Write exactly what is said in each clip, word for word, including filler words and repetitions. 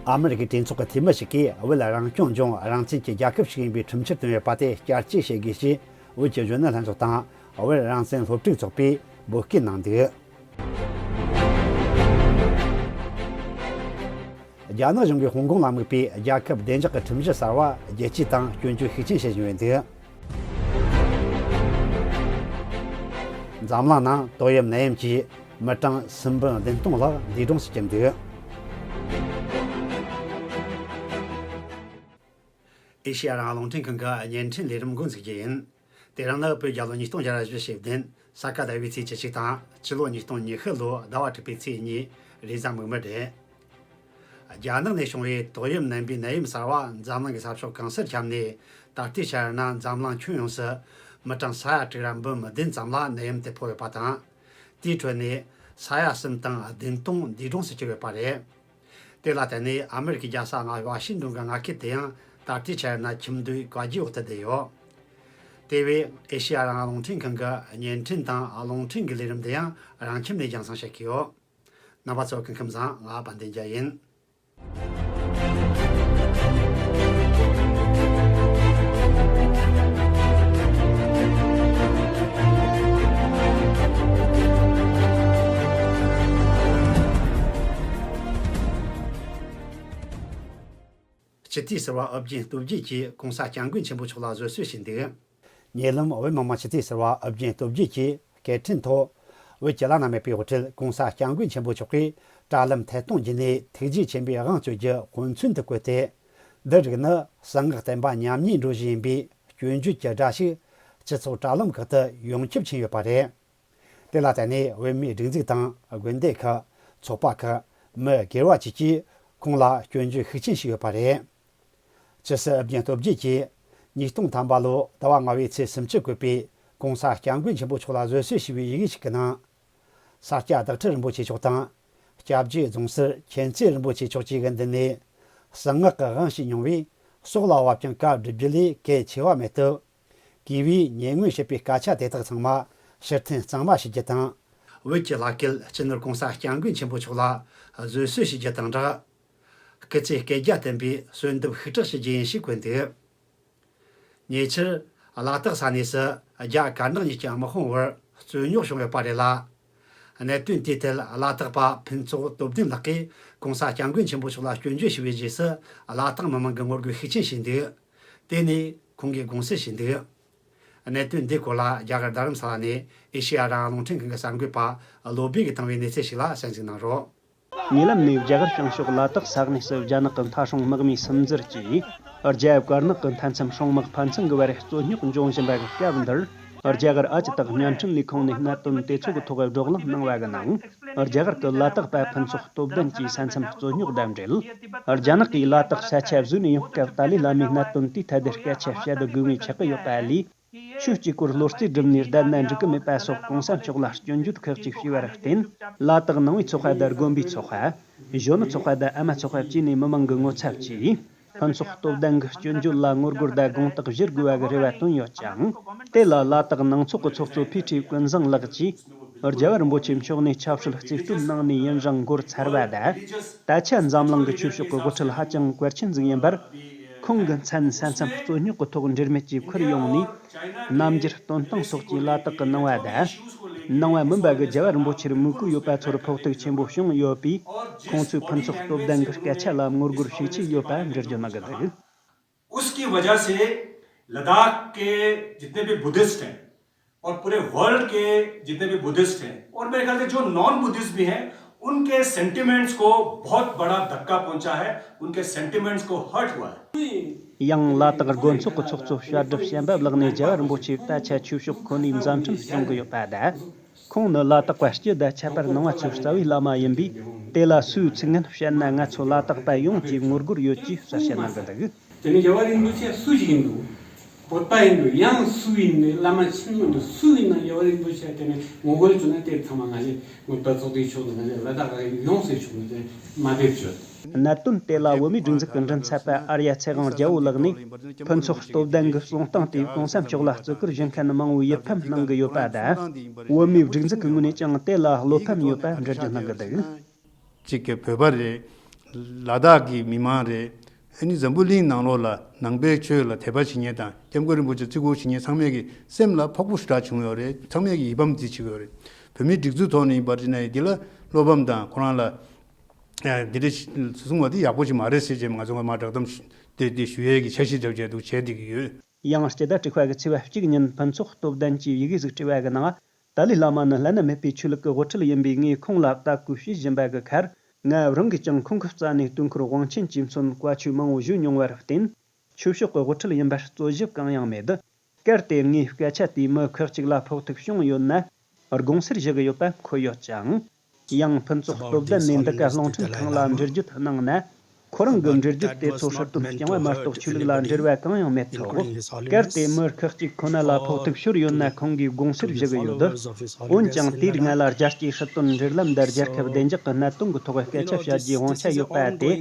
ཨ་མི་རི་ཀའི་གྲོས་ཚོགས་ཀྱི་འཐུས་མི་ཞིག་གིས་བོད་རང་སྐྱོང་ལྗོངས་རང་བཙན་གྱི་རྒྱལ་ཁབ་ཞིག་ཡིན་པའི་ཁྲིམས་འཆར་བཏོན་ཡོད་པ་དེ་བསྐྱར་བཅོས་བྱེད་དགོས་ཞེས་བོད་ཀྱི་གཞོན་ནུ་ལྷན་ཚོགས་དང་བོད་རང་བཙན་སློབ་ཕྲུག་ཚོགས་པས་འབོད་སྐུལ་གནང་འདུག་རྒྱ་ནག་གཞུང་གིས་ཧོང་ཀོང་ལ་དམིགས་པའི་རྒྱལ་ཁབ་བདེ་འཇགས་ཀྱི་ཁྲིམས་གཞི་གསར་བ་རྒྱལ་སྤྱི་དང་སྐྱོན་བརྗོད་ཤུགས་ཆེན་བྱེད་བཞིན་ཡོད་འདུག་འཛམ་གླིང་ནང་ཏོག་དབྱིབས་ནད་ཡམས་ཀྱིས་མི་གྲངས་སུམ་འབུམ་བདུན་སྟོང་ལྷག་འདས་གྲོངས་སུ་གྱུར་འདུག་ཨེ་ཤེ་ཡ་རང་དབང་རླུང་འཕྲིན་ཁང་གི་བརྙན་འཕྲིན་ལས་རིམ་འགོ་འཛུགས་རྒྱུ་ཡིན། དེ་རིང་ནི་བོད་རྒྱལ་ལོ་ཉིས་སྟོང་བརྒྱ་ར་བཞི་བཅུ་ཞེ་བདུན། ས་ག་ཟླ་བའི་ཚེས་བཅུ་གཅིག་དང་། སྤྱི་ལོ་ཉིས་སྟོང་ཉི་ཤུ་ལོའི་ཟླ་བ་དྲུག་པའི་ཚེས་གཉིས། རེས་གཟའ་མིག་དམར་རེད། རྒྱ་ནག་ནས་བྱུང་བའི་ཏོག་དབྱིབས་ནད་འབུའི་ནད་ཡམས་གསར་བ་འཛམ་གླིང་གི་ས་ཕྱོགས་གང་སར་ཁྱབ་ནས། ད་ལྟའི་ཆར་ན་འཛམ་གླིང་ཁྱོན་ཡོངས་སུ་མི་གྲངས་ས་ཡ་དྲུག་ར་འབུམ་བདུན་ཙམ་ལ་ནད་ཡམས་དེ་ཕོག་ཡོད་པ་དང་། དེའི་ཁྲོད་ནས་ས་ཡ་གསུམ་དང་བདུན་སྟོང་འདས་གྲོངས་སུ་གྱུར་ཡོད་པ་རེད། དེ་ལ་བརྟེན་ནས་ཨ་མི་རི་ཀའི་རྒྱལ་ས་ལྔ་པའི་ཝ་ཤིང་ཏོན་གྱི་མངའ་ཁུལ་དེ་ཡང་ད་ལྟའི་ཆར་ན་ཁྱིམ་སྡོད་བཀའ་བརྒྱུད་འོག་ཏུ་བསྡུས་ཡོད། དེ་བས་ཨེ་ཤེ་ཡ་རང་དབང་རླུང་འཕྲིན་ཁང་གི་བརྙན་འཕྲིན་དང་རླུང་འཕྲིན་གྱི་ལས་རིམ་དེ་ཡང་རང་ཁྱིམ་ནས་རྒྱང་སྲིང་བྱེད་ཀྱི་ཡོད། རྣམ་པ་ཚོ་སྐུ་ཁམས་བཟང་། ང་དཔལ་ལྡན་རྒྱལ་ཡིན། སྤྱི་འཐུས་ཟུར་པ་ཨོ་རྒྱན་སྟོབས་རྒྱས་ཀྱིས་༸གོང་ས་༸སྐྱབས་མགོན་ཆེན་པོ་མཆོག་ལ་བཟོད་གསོལ་ཞུས་འདུག་ཉེ་ལམ་བོད་མི་མང་སྤྱི་འཐུས་ཟུར་པ་ཨོ་རྒྱན་སྟོབས་རྒྱས་ཀྱིས་སྐད་འཕྲིན་ཐོག་བོད་ཀྱི་བླ་ན་མེད་པའི་དབུ་ཁྲིད་༸གོང་ས་༸སྐྱབས་མགོན་ཆེན་པོ་མཆོག་གིས་དྲ་ལམ་ཐད་གཏོང་བརྒྱུད་ནས་ཐུགས་རྗེ་ཆེན་པོའི་དབང་སྩོལ་རྒྱུ་དཔེ་མཚོན་དུ་བཀོད་དེ། འདི་རིགས་ནི་གསང་སྔགས་བསྟན་པ་ཉམས་ཉེས་འགྲོ་བཞིན་ཡིན་པས་སྐྱོན་བརྗོད་ཀྱི་སྒྲ་ཞིག་སྤྱི་ཚོགས་དྲ་ལམ་ཁག་ཏུ་ཡོངས་ཁྱབ་ཕྱིན་ཡོད་པ་རེད། དེ་ལ་བརྟེན་ནས་བོད་མིའི་སྒྲིག་འཛུགས་དང་དགོན་སྡེ་ཁག་ཚོགས་པ་ཁག་མི་སྒེར་བ་བཅས་ཀྱིས་ཁོང་ལ་སྐྱོན་བརྗོད་ཤུགས་ཆེན་བྱས་ཡོད་པ་རེད། སྤྱི་ཟུར་ཨོ་རྒྱན་སྟོབས་རྒྱས་ཀྱིས་ཉིས་སྟོང་ཐམ་པ་ལོའི་ཟླ་བ་ལྔ་པའི་ཚེས་སུམ་ཅུ་བཀོད་པའི་༸གོང་ས་༸སྐྱབས་མགོན་ཆེན་པོ་མཆོག་ལ་བཟོད་གསོལ་ཞུ་བའི་ཡི་གེ་ཞིག་གི་ནང་། ས་སྐྱ་བདག་ཁྲི་རིན་པོ་ཆེ་མཆོག་དང་། སྐྱབས་རྗེ་རྫོང་སར་མཁྱེན་བརྩེ་རིན་པོ་ཆེ་མཆོག་བཅས་ཀྱི་མདུན་ནས་གསང་སྔགས་ཀྱི་དབང་ཞིག་མྱོང་བས། སྲོག་ལ་བབ་ཀྱང་བཀའ་སྒྲུབ་རྒྱུ་ལས་གལ་ཆེ་བ་མེད་སྟབས། གུས་པས་ཉེ་སྔོན་བཤད་པའི་སྐད་ཆ་དེ་དག་ཚང་མ་ཕྱིར་འཐེན་གཙང་མ་ཞུ་རྒྱུ་དང་། བོད་ཀྱི་བླ་སྐད་སྤྱི་ནོར་༸གོང་ས་༸སྐྱབས་མགོན་ཆེན་པོ་མཆོག་ལ་བཟོད་གསོལ་ཞུ་རྒྱུ་དང་སྦྲགས། སྐུ་ཚེ་བསྐལ་བརྒྱར་བརྟན་པའི་གསོལ་འདེབས་ཤུགས་དྲག་ཞུ་རྒྱུ་ཡིན་ཞེས་བཀོད་འདུག་ཉེ་ཆར། ལ་དྭགས་ས་གནས་སུ་རྒྱ་དཀར་ནག་གཉིས་ཀྱི་དམག་དཔུང་བར་རྩོད་རྙོག་བྱུང་ཡོད་པ་རེད་ལ། གནད་དོན་དེའི་ཐད་ལ་དྭགས་པ་ཕུན་ཚོགས་སྟོབས་ལྡན་ལགས་ཀྱིས་༸གོང་ས་༸སྐྱབས་མགོན་ཆེན་པོ་མཆོག་ལ་སྐྱོན་བརྗོད་ཞུ་བའི་རྗེས་སུ། ལ་དྭགས་མི་མང་གིས་ངོ་རྒོལ་ཤུགས་ཆེན་བྱས་འདུག་དེ་ནས་ཁོང་གིས་དགོངས་སེལ་ཞུས་འདུག་གནད་དོན་འདིའི་སྐོར་ལ་རྒྱ་གར་རྡ་རམ་ས་ལ་ནས་ཨེ་ཤེ་ཡ་རང་དབང་རླུང་འཕྲིན་ཁང་གི་གསར་འགོད་པ་བློ་སྦེ་གིས་བཏང་བའི་གནས་ཚུལ་ཞིག་ལ་གསན་གཟིགས་གནང་རོགས། ཉེ་ལམ་ནས་རྒྱ་གར་བྱང་ཕྱོགས་ལ་དྭགས་ས་གནས་སུ་རྒྱ་ནག་གི་མཐའ་སྲུང་དམག་མིའི་སིམ་འཛུལ་གྱིས། རྒྱ་དཀར་ནག་གི་མཐའ་མཚམས་སྲུང་དམག་ཕན་ཚུན་གྱི་བར་རྩོད་རྙོག་འབྱུང་བཞིན་པ་གི་སྐབས་འདིར། རྒྱ་གར་ཨ་ཅི་དག་བརྙན་འཕྲིན་ལས་ཁུངས་ནས་གནད་དོན་དེ་ཚོ་གི་ཐོག་བགྲོ་གླེང་གནང་བ་གི་ནང་། རྒྱ་གར་གྱི་ལ་དྭགས་པ་ཕུན་ཚོགས་སྟོབས་ལྡན་གྱིས་ས་མཚམས་རྩོད་རྙོག་དང་འབྲེལ། རྒྱ་ནག་གིས་ལ་དྭགས་ས་ཆ་བཟོས་ནས་ཡོང་སྐབས་ཏཱ་ལའི་བླ་མའི་གནད་དོན་དེའི་ཐད་དུ་སྐད་ཆ་བཤད་དགོས་ངེས་ཆགས་ཀྱི་ཡོད་པ་ལས། ཆོས་གཅིག་སྐོར་བློ་རྩེ་བསྒྲིམས་ནས་བསྡད་ན་འགྲིག་གི་མེད་པ་སོགས་༸གོང་ས་མཆོག་ལ་སྐྱོན་བརྗོད་ཁག་ཅིག་བྱས་པར་བརྟེན། ལ་དྭགས་ནང་པའི་ཚོགས་པ་དང་དགོན་པའི་ཚོགས་པ། གཞོན་ནུ་ཚོགས་པ་དང་ཨ་མ་ཚོགས་པ་བཅས་ནས་མི་མང་གི་ངོ་ཚབ་ཀྱིས། ཕུན་ཚོགས་སྟོབས་ལྡན་གྱི་སྐྱོན་བརྗོད་ལ་ངོ་རྒོལ་དང་དགོངས་དག་ཞུ་དགོས་པ་གི་རེ་བ་བཏོན་ཡོད་ཅིང་། དེ་ལ་ལ་དྭགས་ནང་ཚོགས་ཀྱི་ཚོགས་གཙོ་ཕི་ཁྲི་ཀུན་བཟང་ལགས་ཀྱིས། རྒྱལ་བ་རིན་པོ་ཆེ་མཆོག་ནས་ཆབ་སྲིད་རྩིས་སྤྲོད་གནང་ནས་ཡུན་རིང་འགོར་ཚར་བ་དང་། ད་ཆ་འཛམ་གླིང་གི་ཆོས་ཕྱོགས་ཀྱི་དབུ་ཁྲིད་ཧ་ཅང་གལ་ཆེན་ཟིག་ཡིན་པར། ཁོང་གི་མཚན་ས་མཚམས་རྩོད་རྙོག་གི་ཐོག་འབྲེལ་མེད་ཀྱིས་ཁུར་ཡོང་ནས། རྣམ་འགྱུར་སྟོན་སྟངས་སོགས་ཀྱིས་ལ་དྭགས་ཀྱི་ནང་པ་དང་། ནང་པ་མིན་པ་གི་རྒྱལ་བ་རིན་པོ་ཆེར་མོས་གུས་ཡོད་པ་ཚོར་ཕོག་ཐུག་ཆེན་པོ་བྱུང་ཡོད་པས། ཁོང་ཚོས་ཕུན་ཚོགས་སྟོབས་ལྡན་གྱི་སྐད་ཆ་ལ་ངོ་རྒོལ་ཤུགས་ཆེ་ཡོད་པ་འགྲེལ་བརྗོད་གནང་གི་འདུག उसकी वजह से लद्दाख के जितने भी बुद्धिस्ट हैं और पूरे वर्ल्ड के जितने भी बुद्धिस्ट हैं और मेरे ख्याल से जो नॉन बुद्धिस्ट भी हैं उनके सेंटिमेंट्स को बहुत बड़ा धक्का पहुंचा है। उनके सेंटिमेंट्स को हर्ट हुआ है। ཡང་ལ་དྭགས་དགོན་ཚོགས་ཀྱི་ཚོགས་གཙོ་བཤད་སྒྲུབ་བྱམས་པ་ལགས་ནས་རྒྱལ་བ་རིན་པོ་ཆེ་ད་ཆ་ཆོས་ཕྱོགས་ཁོ་ནའི་མཛའ་འཕྲིན་སྐྱོང་གི་ཡོད་པ་དང་། ཁོང་ནི་ལ་དྭགས་པ་སྤྱི་དང་ཁྱད་པར་ནང་པ་ཚོའི་རྩ་བའི་བླ་མ་ཡིན་པས། དེ་ལ་སུའི་ཚིག་ངན་བཤད་ན་ང་ཚོ་ལ་དྭགས་པ་ཡོངས་ཀྱིས་ངོ་རྒོལ་ཡོད་ཅེས་གསལ་བཤད་གནང་གི་འདུག་དེ་ནས་རྒྱལ་བ་རིན་པོ་ཆེ་སུ་ཞིག་ཡིན་འདུག་བོད་པ་ཡིན་འདུག་ཡང་སུ་ཡིན་ནས་བླ་མ་ཆེན་མོ་འདུག་སུ་ཡིན་ན་རྒྱལ་བ་རིན་པོ་ཆེ་དེ་ནས་ངོ་རྒོལ་བྱུང་ན་དེ་ཚང་མ་ང་ཚོས་ངོ་ད་ཚོགས་སྡེའི་ཕྱོགས་ནས་ང་ཚོས་ལ་དྭགས་ཡོངས་སུ་ཕྱོགས་ནས་དེ་མ་ཕེབས་བྱོས། གནད་དོན་དེ་ལ་བོད་མིའི་སྒྲིག་འཛུགས་ཀྱི་མགྲིན་ཚབ་པ་ཨར་ཡ་ཚེ་དབང་རྒྱལ་པོ་ལགས་ནས་ཕུན་ཚོགས་སྟོབས་ལྡན་གྱི་གསུང་སྟངས་དེས་གོང་ས་མཆོག་ལ་བརྩི་བཀུར་ཞུ་མཁན་མང་བོས་ཡིད་ཕམ་གནང་གི་ཡོད་པ་དང་། བོད་མིའི་སྒྲིག་འཛུགས་ཀྱི་ངོས་ནས་ཀྱང་དེ་ལ་བློ་ཕམ་ཡོད་པ་འགྲེལ་བརྗོད་གནང་གི་འདུག་གཅིག་གི་བོད་པ་རེད། ལ་དྭགས་ཀྱི་མི་མང་རེད། ཨ་ནི་འཛམ་བུ་གླིང་ནང་ལོགས་ལ་ནང་པའི་ཆོས་ལ་དད་པ་བྱེད་མཁན་དང་སྐྱབས་མགོན་རིན་པོ་ཆེ་བརྩི་བཀུར་བྱེད་མཁན་ཚང་མས་ཀྱི་སེམས་ལ་ཕོག་པོ་ཞེ་དྲག་བྱུང་ཡོད་རེད། ཚང་མས་ཀྱི་ཡིད་ཕམ་འདི་བྱེད་ཀྱི་ཡོད་རེད། བོད་མིའི་སྒྲིག་འཛུགས་ཐོག་ནས་ཡིན་པར་བྱས་ན་འདི་ལ་བློ་ཕམ་དང་ཁོ་རང་ལ་འདི་འདྲ་གསུང་བ་འདི་ཡག་པོ་ཞིག་མ་རེད་ཟེར་བྱས་ང་ཚོ་ང་མ་བསྒྲགས་གཏམ་དེ་འདི་ཞུ་ཡས་ཀྱི་འཆར་གཞི་འདྲ་བྱས་འདུག་བྱས་བསྡད་ཀྱི་ཡོད། ཡང་སྤྱི་ཟླ་དྲུག་པ་གི་ཚེས་པ་གཅིག་ཉིན་ཕུན་ཚོགས་སྟོབས་ལྡན་གྱིས་ཡི་གེ་ཟིག་བྲིས་པ་གི་ནང་། ཏཱ་ལའི་བླ་མ་ནི་བླ་ན་མེད་པའི་ཆོས་ལུགས་ཀྱི་དབུ་ཁྲིད་ཡིན་པས། ངས་ཁོང་ལ་ལྟ་སྐུལ་བྱེད་བཞིན་པ་གི་ཁར། ང་རང་གིས་ཀྱང་ཁོང་གི་རྩ་ནས་དུས་འཁོར་དབང་ཆེན་གྱིས་མཚོན་བཀའ་ཆོས་མང་བོ་ཞུས་མྱོང་བར་བརྟེན། ཆོས་ཕྱོགས་ཀྱི་དབུ་ཁྲིད་ཡིན་པར་རྩོད་གཞི་གང་ཡང་མེད། གལ་ཏེ་ངའི་སྐད་ཆ་དེས་མི་ཁག་ཅིག་ལ་ཕོག་ཐུག་བྱུང་ཡོད་ན། དགོངས་སེལ་ཞུ་གི་ཡོད་པ་འཁོད་ཡོད་ཅིང་། ཡང་ཕུན་ཚོགས་སྟོབས་ལྡན་ནས་འདི་ག་རླུང་འཕྲིན་ཁང་ལ་འབྲེལ་བརྒྱུད་གནང་ན། ཁོ་རང་གི་འབྲེལ་བརྒྱུད་དེ་ཚོ་སྲིད་དོན་རྐྱང་བ་མ་གཏོགས་ཆོས་ལུགས་ལ་འབྲེལ་བ་གང་ཡང་མེད་ཐོག། གལ་ཏེ་མི་ཁག་ཅིག་ཁོ་ན་ལ་ཕོག་ཐུག་ཤོར་ཡོད་ན་ཁོང་གིས་དགོངས་སེལ་ཞུ་གི་ཡོད། འོན་ཀྱང་དེའི་སྔ་ལ་རྒྱལ་སྤྱིའི་སྲིད་དོན་འབྲེལ་ལམ་འདི་རྒྱལ་ཁབ་བདེ་འཇགས་ཀྱི་གནད་དོན་གྱི་ཐོག་སྐད་ཆ་བཤད་རྒྱུའི་དབང་ཆ་ཡོད་པ་སྟེ།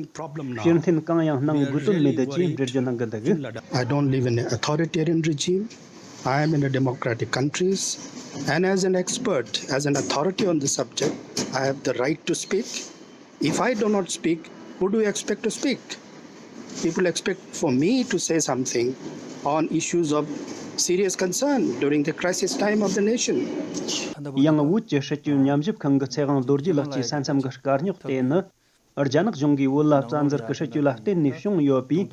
ཕྱིར་འཐེན་གང་ཡང་གནང་དགོས་དོན་མེད་ཅེས་འགྲེལ་བརྗོད་གནང་གི་འདུག། I don't live in an authoritarian regime. I am in a democratic countries, and as an expert, as an authority on the subject, I have the right to speak. If I do not speak, who do you expect to speak? People expect for me to say something on issues of serious concern during the crisis time of the nation. ཡང་བོད་ཀྱི་སྲིད་བྱུས་ཉམས་ཞིབ་ཁང་གི་ཚེ་དབང་རྡོ་རྗེ་ལགས་ཀྱི་ས་མཚམས་ཀྱི་དཀའ་རྙོག་དེ་ནི། རྒྱ་ནག་གཞུང་གིས་བོད་ལ་བཙན་འཛུལ་གྱི་སྲིད་བྱུས་ལ་བརྟེན་ནས་བྱུང་ཡོད་པས།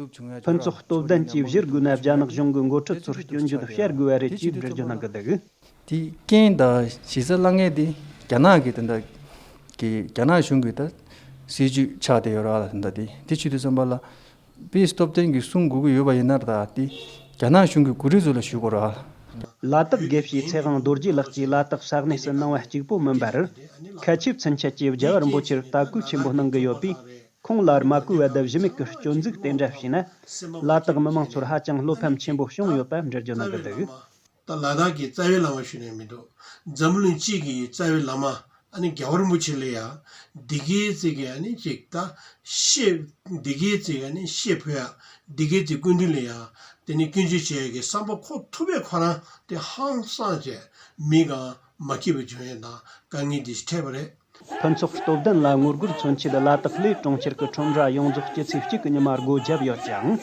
ཕུན་ཚོགས་སྟོབས་ལྡན་གྱིས་གཞིར་གོ་ན་རྒྱ་ནག་གཞུང་གི་འགོ་ཁྲིད་ཚོར་སྐྱོན་བརྗོད་བྱ་དགོས་པ་རེད་ཅེས་འགྲེལ་བརྗོད་གནང་གི་འདུག། དེ་རྐྱེན་དང་ཞེ་ས་སླ་ངེས་དེ་རྒྱ་ནག་གི་དེ་འདྲ་གི་རྒྱ་ནག་གཞུང་གི་ད་སྲིད་བྱུས་ཆགས་བསྡད་ཡོད་ར་ལ་དེ་འདྲ་དེ་དེ་བྱེད་དུས་ཙམ་པ་ལ་དཔེ་སྟོབས་ལྡན་གྱིས་གསུང་དགོས་ཀྱི་ཡོད་པ་ཡིན་ན་ད་དེ་རྒྱ་ནག་གཞུང་གི་འགོ་ཁྲིད་ཚོ་ལ་ཞུ་དགོས་ར། ལ་དྭགས་དགེ་བཤེས་ཚེ་དབང་རྡོ་རྗེ་ལགས་ཀྱིས་ལ་དྭགས་ས་གནས་སུ་གནང་བ་གཅིག་པོ་མིན་པར། ཁ་ཆེ་ཚུན་ཆད་ཀྱིས་རྒྱལ་བ་རིན་པོ་ཆེར་དད་གུས་ཆེན་པོ་གནང་གི་ཡོད་པས། ཁོང་ལ་མ་གུས་པ་དང་གཞི་མེད་ཀྱི་སྐྱོན་འཛུགས་དེ་འདྲ་བྱས་ན། ལ་དྭགས་མི་མང་ཚོར་ཧ་ཅང་བློ་ཕམ་ཆེན་པོ་བྱུང་ཡོད་པ་འགྲེལ་བརྗོད་གནང་གི་འདུག། ད་ལ་དྭགས་ཀྱི་རྩ་བའི་བླ་མ་ཞུས་ནས་མི་འདུག། འཛམ་གླིང་སྤྱི་གི་རྩ་བའི་བླ་མ་ཨ་ནི་རྒྱལ་བ་རིན་པོ་ཆེ་ལ་ཡ། འདི་གའི་ཚིག་གི་ཨ་ནི་ཅིག་ད་ཤེས། འདི་གའི་ཚིག་ཨ་ནི་ཤེས་ཕོད་ཡ། འདི་གའི་ཚིག་སྐུ་མདུན་ལ་ཡ། དེ་ནི་སྐྱོན་བརྗོད་བྱེད་ཡ་གི་བསམ་པ་འཁོར་ཐུབ་པའི་ཁོ་རང་དེ་ཧང་སངས་བྱས་མི་གང་མ་སྐྱིད་པ་བྱུང་ཡ་དང་དཀའ་ངལ་འདི་ཞིག་འཕྲད་པ་རེད། ཕུན་ཚོགས་སྟོབས་ལྡན་ལ་ངོ་རྒོལ་མཚོན་ཆེད་ལ་དྭགས་ལས་གྲོང་ཁྱེར་གྱི་ཁྲོམ་ར་ཡོངས་རྫོགས་སྤྱི་ཚེས་གཅིག་གི་ཉི་མ་སྒོ་བརྒྱབ་ཡོད་ཅིང་།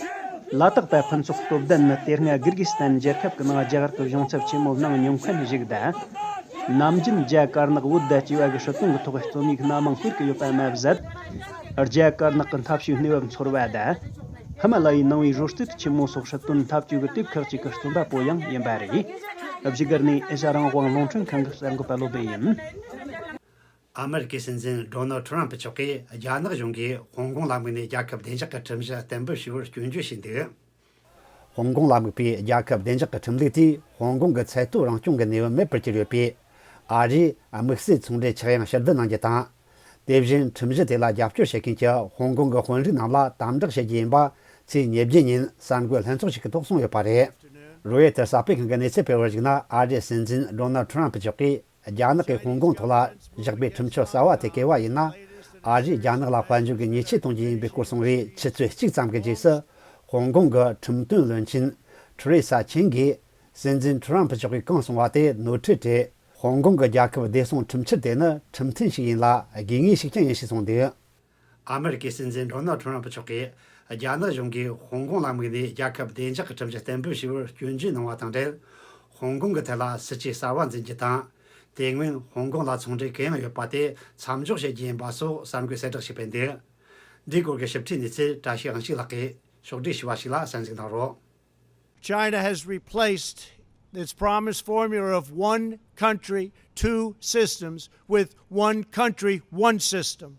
ལ་དྭགས་པ་ཕུན་ཚོགས་སྟོབས་ལྡན་ནི་དེ་སྔ་གིར་གི་སི་ཐན་རྒྱལ་ཁབ་ཀྱི་ནང་རྒྱ་གར་གྱི་གཞུང་ཚབ་ཆེན་མོ་གནང་མྱོང་མཁན་ཞིག་དང་། ནམ་རྒྱུན་རྒྱ་དཀར་ནག་བོད་དང་བཅས་པ་གི་སྲིད་དོན་གྱི་ཐོག་རྩོམ་ཡིག་སྣ་མང་སྤེལ་གྱི་ཡོད་པ་མ་ཟད། རྒྱ་དཀར་ནག་གི་འཐབ་ཇུས་གནས་བབ་ཚོར་བ་དང་། ཧི་མ་ལ་ཡའི་ནང་བའི་རོལ་རྩེད་ཆེན་མོ་སོགས་སྲིད་དོན་འཐབ་ཇུས་ཀྱི་དེབ་ཁག་ཅིག་གི་རྩོམ་པ་པོ་ཡང་ཡིན་པ་རེད། བཞུགས་སྒར་ནས་ཨེ་ཤ་རང་དབང་རླུང་འཕྲིན་ཁང་གི་གསར་འགོད་པ་བློ་བྷེ་ཡིན། ཨ་མེ་རི་ཀའི་སྲིད་འཛིན་ཌོ་ནལ་ཌི་ཊརམ་ཕི་མཆོག་གིས་རྒྱ་ནག་གཞུང་གིས་ཧོང་ཀོང་ལ་དམིགས་ནས་རྒྱལ་ཁབ་བདེ་འཇགས་ཀྱི་ཁྲིམས་གཞི་གཏན་འབེབས་བྱས་པར་སྐྱོན་བརྗོད་བྱས་འདུག། ཧོང་ཀོང་ལ་དམིགས་པའི་རྒྱལ་ཁབ་བདེ་འཇགས་ཀྱི་ཁྲིམས་ལུགས་དེས་ཧོང་ཀོང་གི་ཚད་མཐོའི་རང་སྐྱོང་གི་གནས་བབ་མེད་པར་གྱུར་ཡོད་པས། ཨ་རིས་དམིགས་བསལ་ཚོང་འབྲེལ་ཆག་ཡང་ཕྱིར་བསྡུ་གནང་རྒྱུ་དང་། དེ་བཞིན་ཁྲིམས་གཞི་དེ་ལ་རྒྱབ་སྐྱོར་བྱེད་མཁན་གྱི་ཧོང་ཀོང་གི་དཔོན་རིགས་རྣམས་ལ་དམ་དྲག་བྱེད་རྒྱུ་ཡིན་པ་ཚེས་ཉེར་བརྒྱད་ཉིན་གསར་འགོད་ལྷན་ཚོགས་ཤིག་གི་ཐོག་གསུངས་ཡོད་པ་རེད། རོའི་ཊར་གསར་སྤེལ་ཁང་གིས་གནས་ཚུལ་སྤེལ་བར་གཞིགས་ན། ཨ་རིའི་སྲིད་འཛིན་ཌོ་ནལ་ཌི་ཊརམ་ཕི་མཆོག་གིས་རྒྱ་ནག་གིས་ཧོང་ཀོང་ཐོག་ལ་བཞག་པའི་ཁྲིམས་གཅོད་གསར་བ་དེ་འགལ་བ་ཡིན་ན། ཨ་རིས་རྒྱ་ནག་ལ་དཔལ་འབྱོར་གྱི་ཉེས་ཆད་གཏོང་རྒྱུ་ཡིན་པའི་སྐོར་གསུངས་པའི་ཆུ་ཚོད་གཅིག་ཙམ་གྱི་རྗེས་སུ། ཧོང་ཀོང་གི་ཁྲིམས་དོན་བློན་ཆེན་ཁྲི་རེ་ས་ཆིན་གྱིས་སྲིད་འཛིན་ཊརམ་ཕི་མཆོག་གིས་གང་གསུངས་པ་དེ་ནོར་འཁྲུལ་རེད། ཧོང་ཀོང་གི་རྒྱལ་ཁབ་བདེ་སྲུང་ཁྲིམས་འཆར་དེ་ནི་ཁྲིམས་མཐུན་ཞིག་ཡིན་ལ་དགོས་ངེས་ཤིག་ཀྱང་ཡིན་ཞེས་གསུངས་འདུག། ཨ་མེ་རི་ཀའི་སྲིད་འཛིན་ཌོ་ནལ་ཌི་ཊརམ་ཕི་མཆོག་གིས་རྒྱ་ནག་གཞུང་གིས་ཧོང་ཀོང་ལ་དམིགས་ནས་རྒྱལ་ཁབ་བདེ་འཇགས་ཀྱི་ཁྲིམས་གཞི་གཏན་འབེབས་བྱས་པར་སྐྱོན་བརྗོད་གནང་བ་དང་འབྲེལ། ཧོང་ཀོང་གི་ཐད་ལ་སྲིད་ཇུས་གསར་བ་འཛིན་རྒྱུ་དང་། དེ་སྔོན་ཧོང་ཀོང་ལ་ཚོང་འབྲེལ་གང་ཡང་ཡོད་པ་དེ་མཚམས་འཇོག་བྱེད་རྒྱུ་ཡིན་པ་སོགས་གསར་འགོད་གསལ་བསྒྲགས་ཤིག་སྤེལ་འདུག། འདིའི་སྐོར་གྱི་ཞིབ་ཕྲའི་གནས་ཚུལ་བཀྲ་ཤིས་དབང་ཕྱུག་ལགས་ཀྱིས་ཕྱོགས་བསྒྲིགས་ཞུས་པ་ཞིག་ལ་གསན་གཟིགས་གནང་རོགས། China has replaced its promised formula of one country, two systems with one country, one system.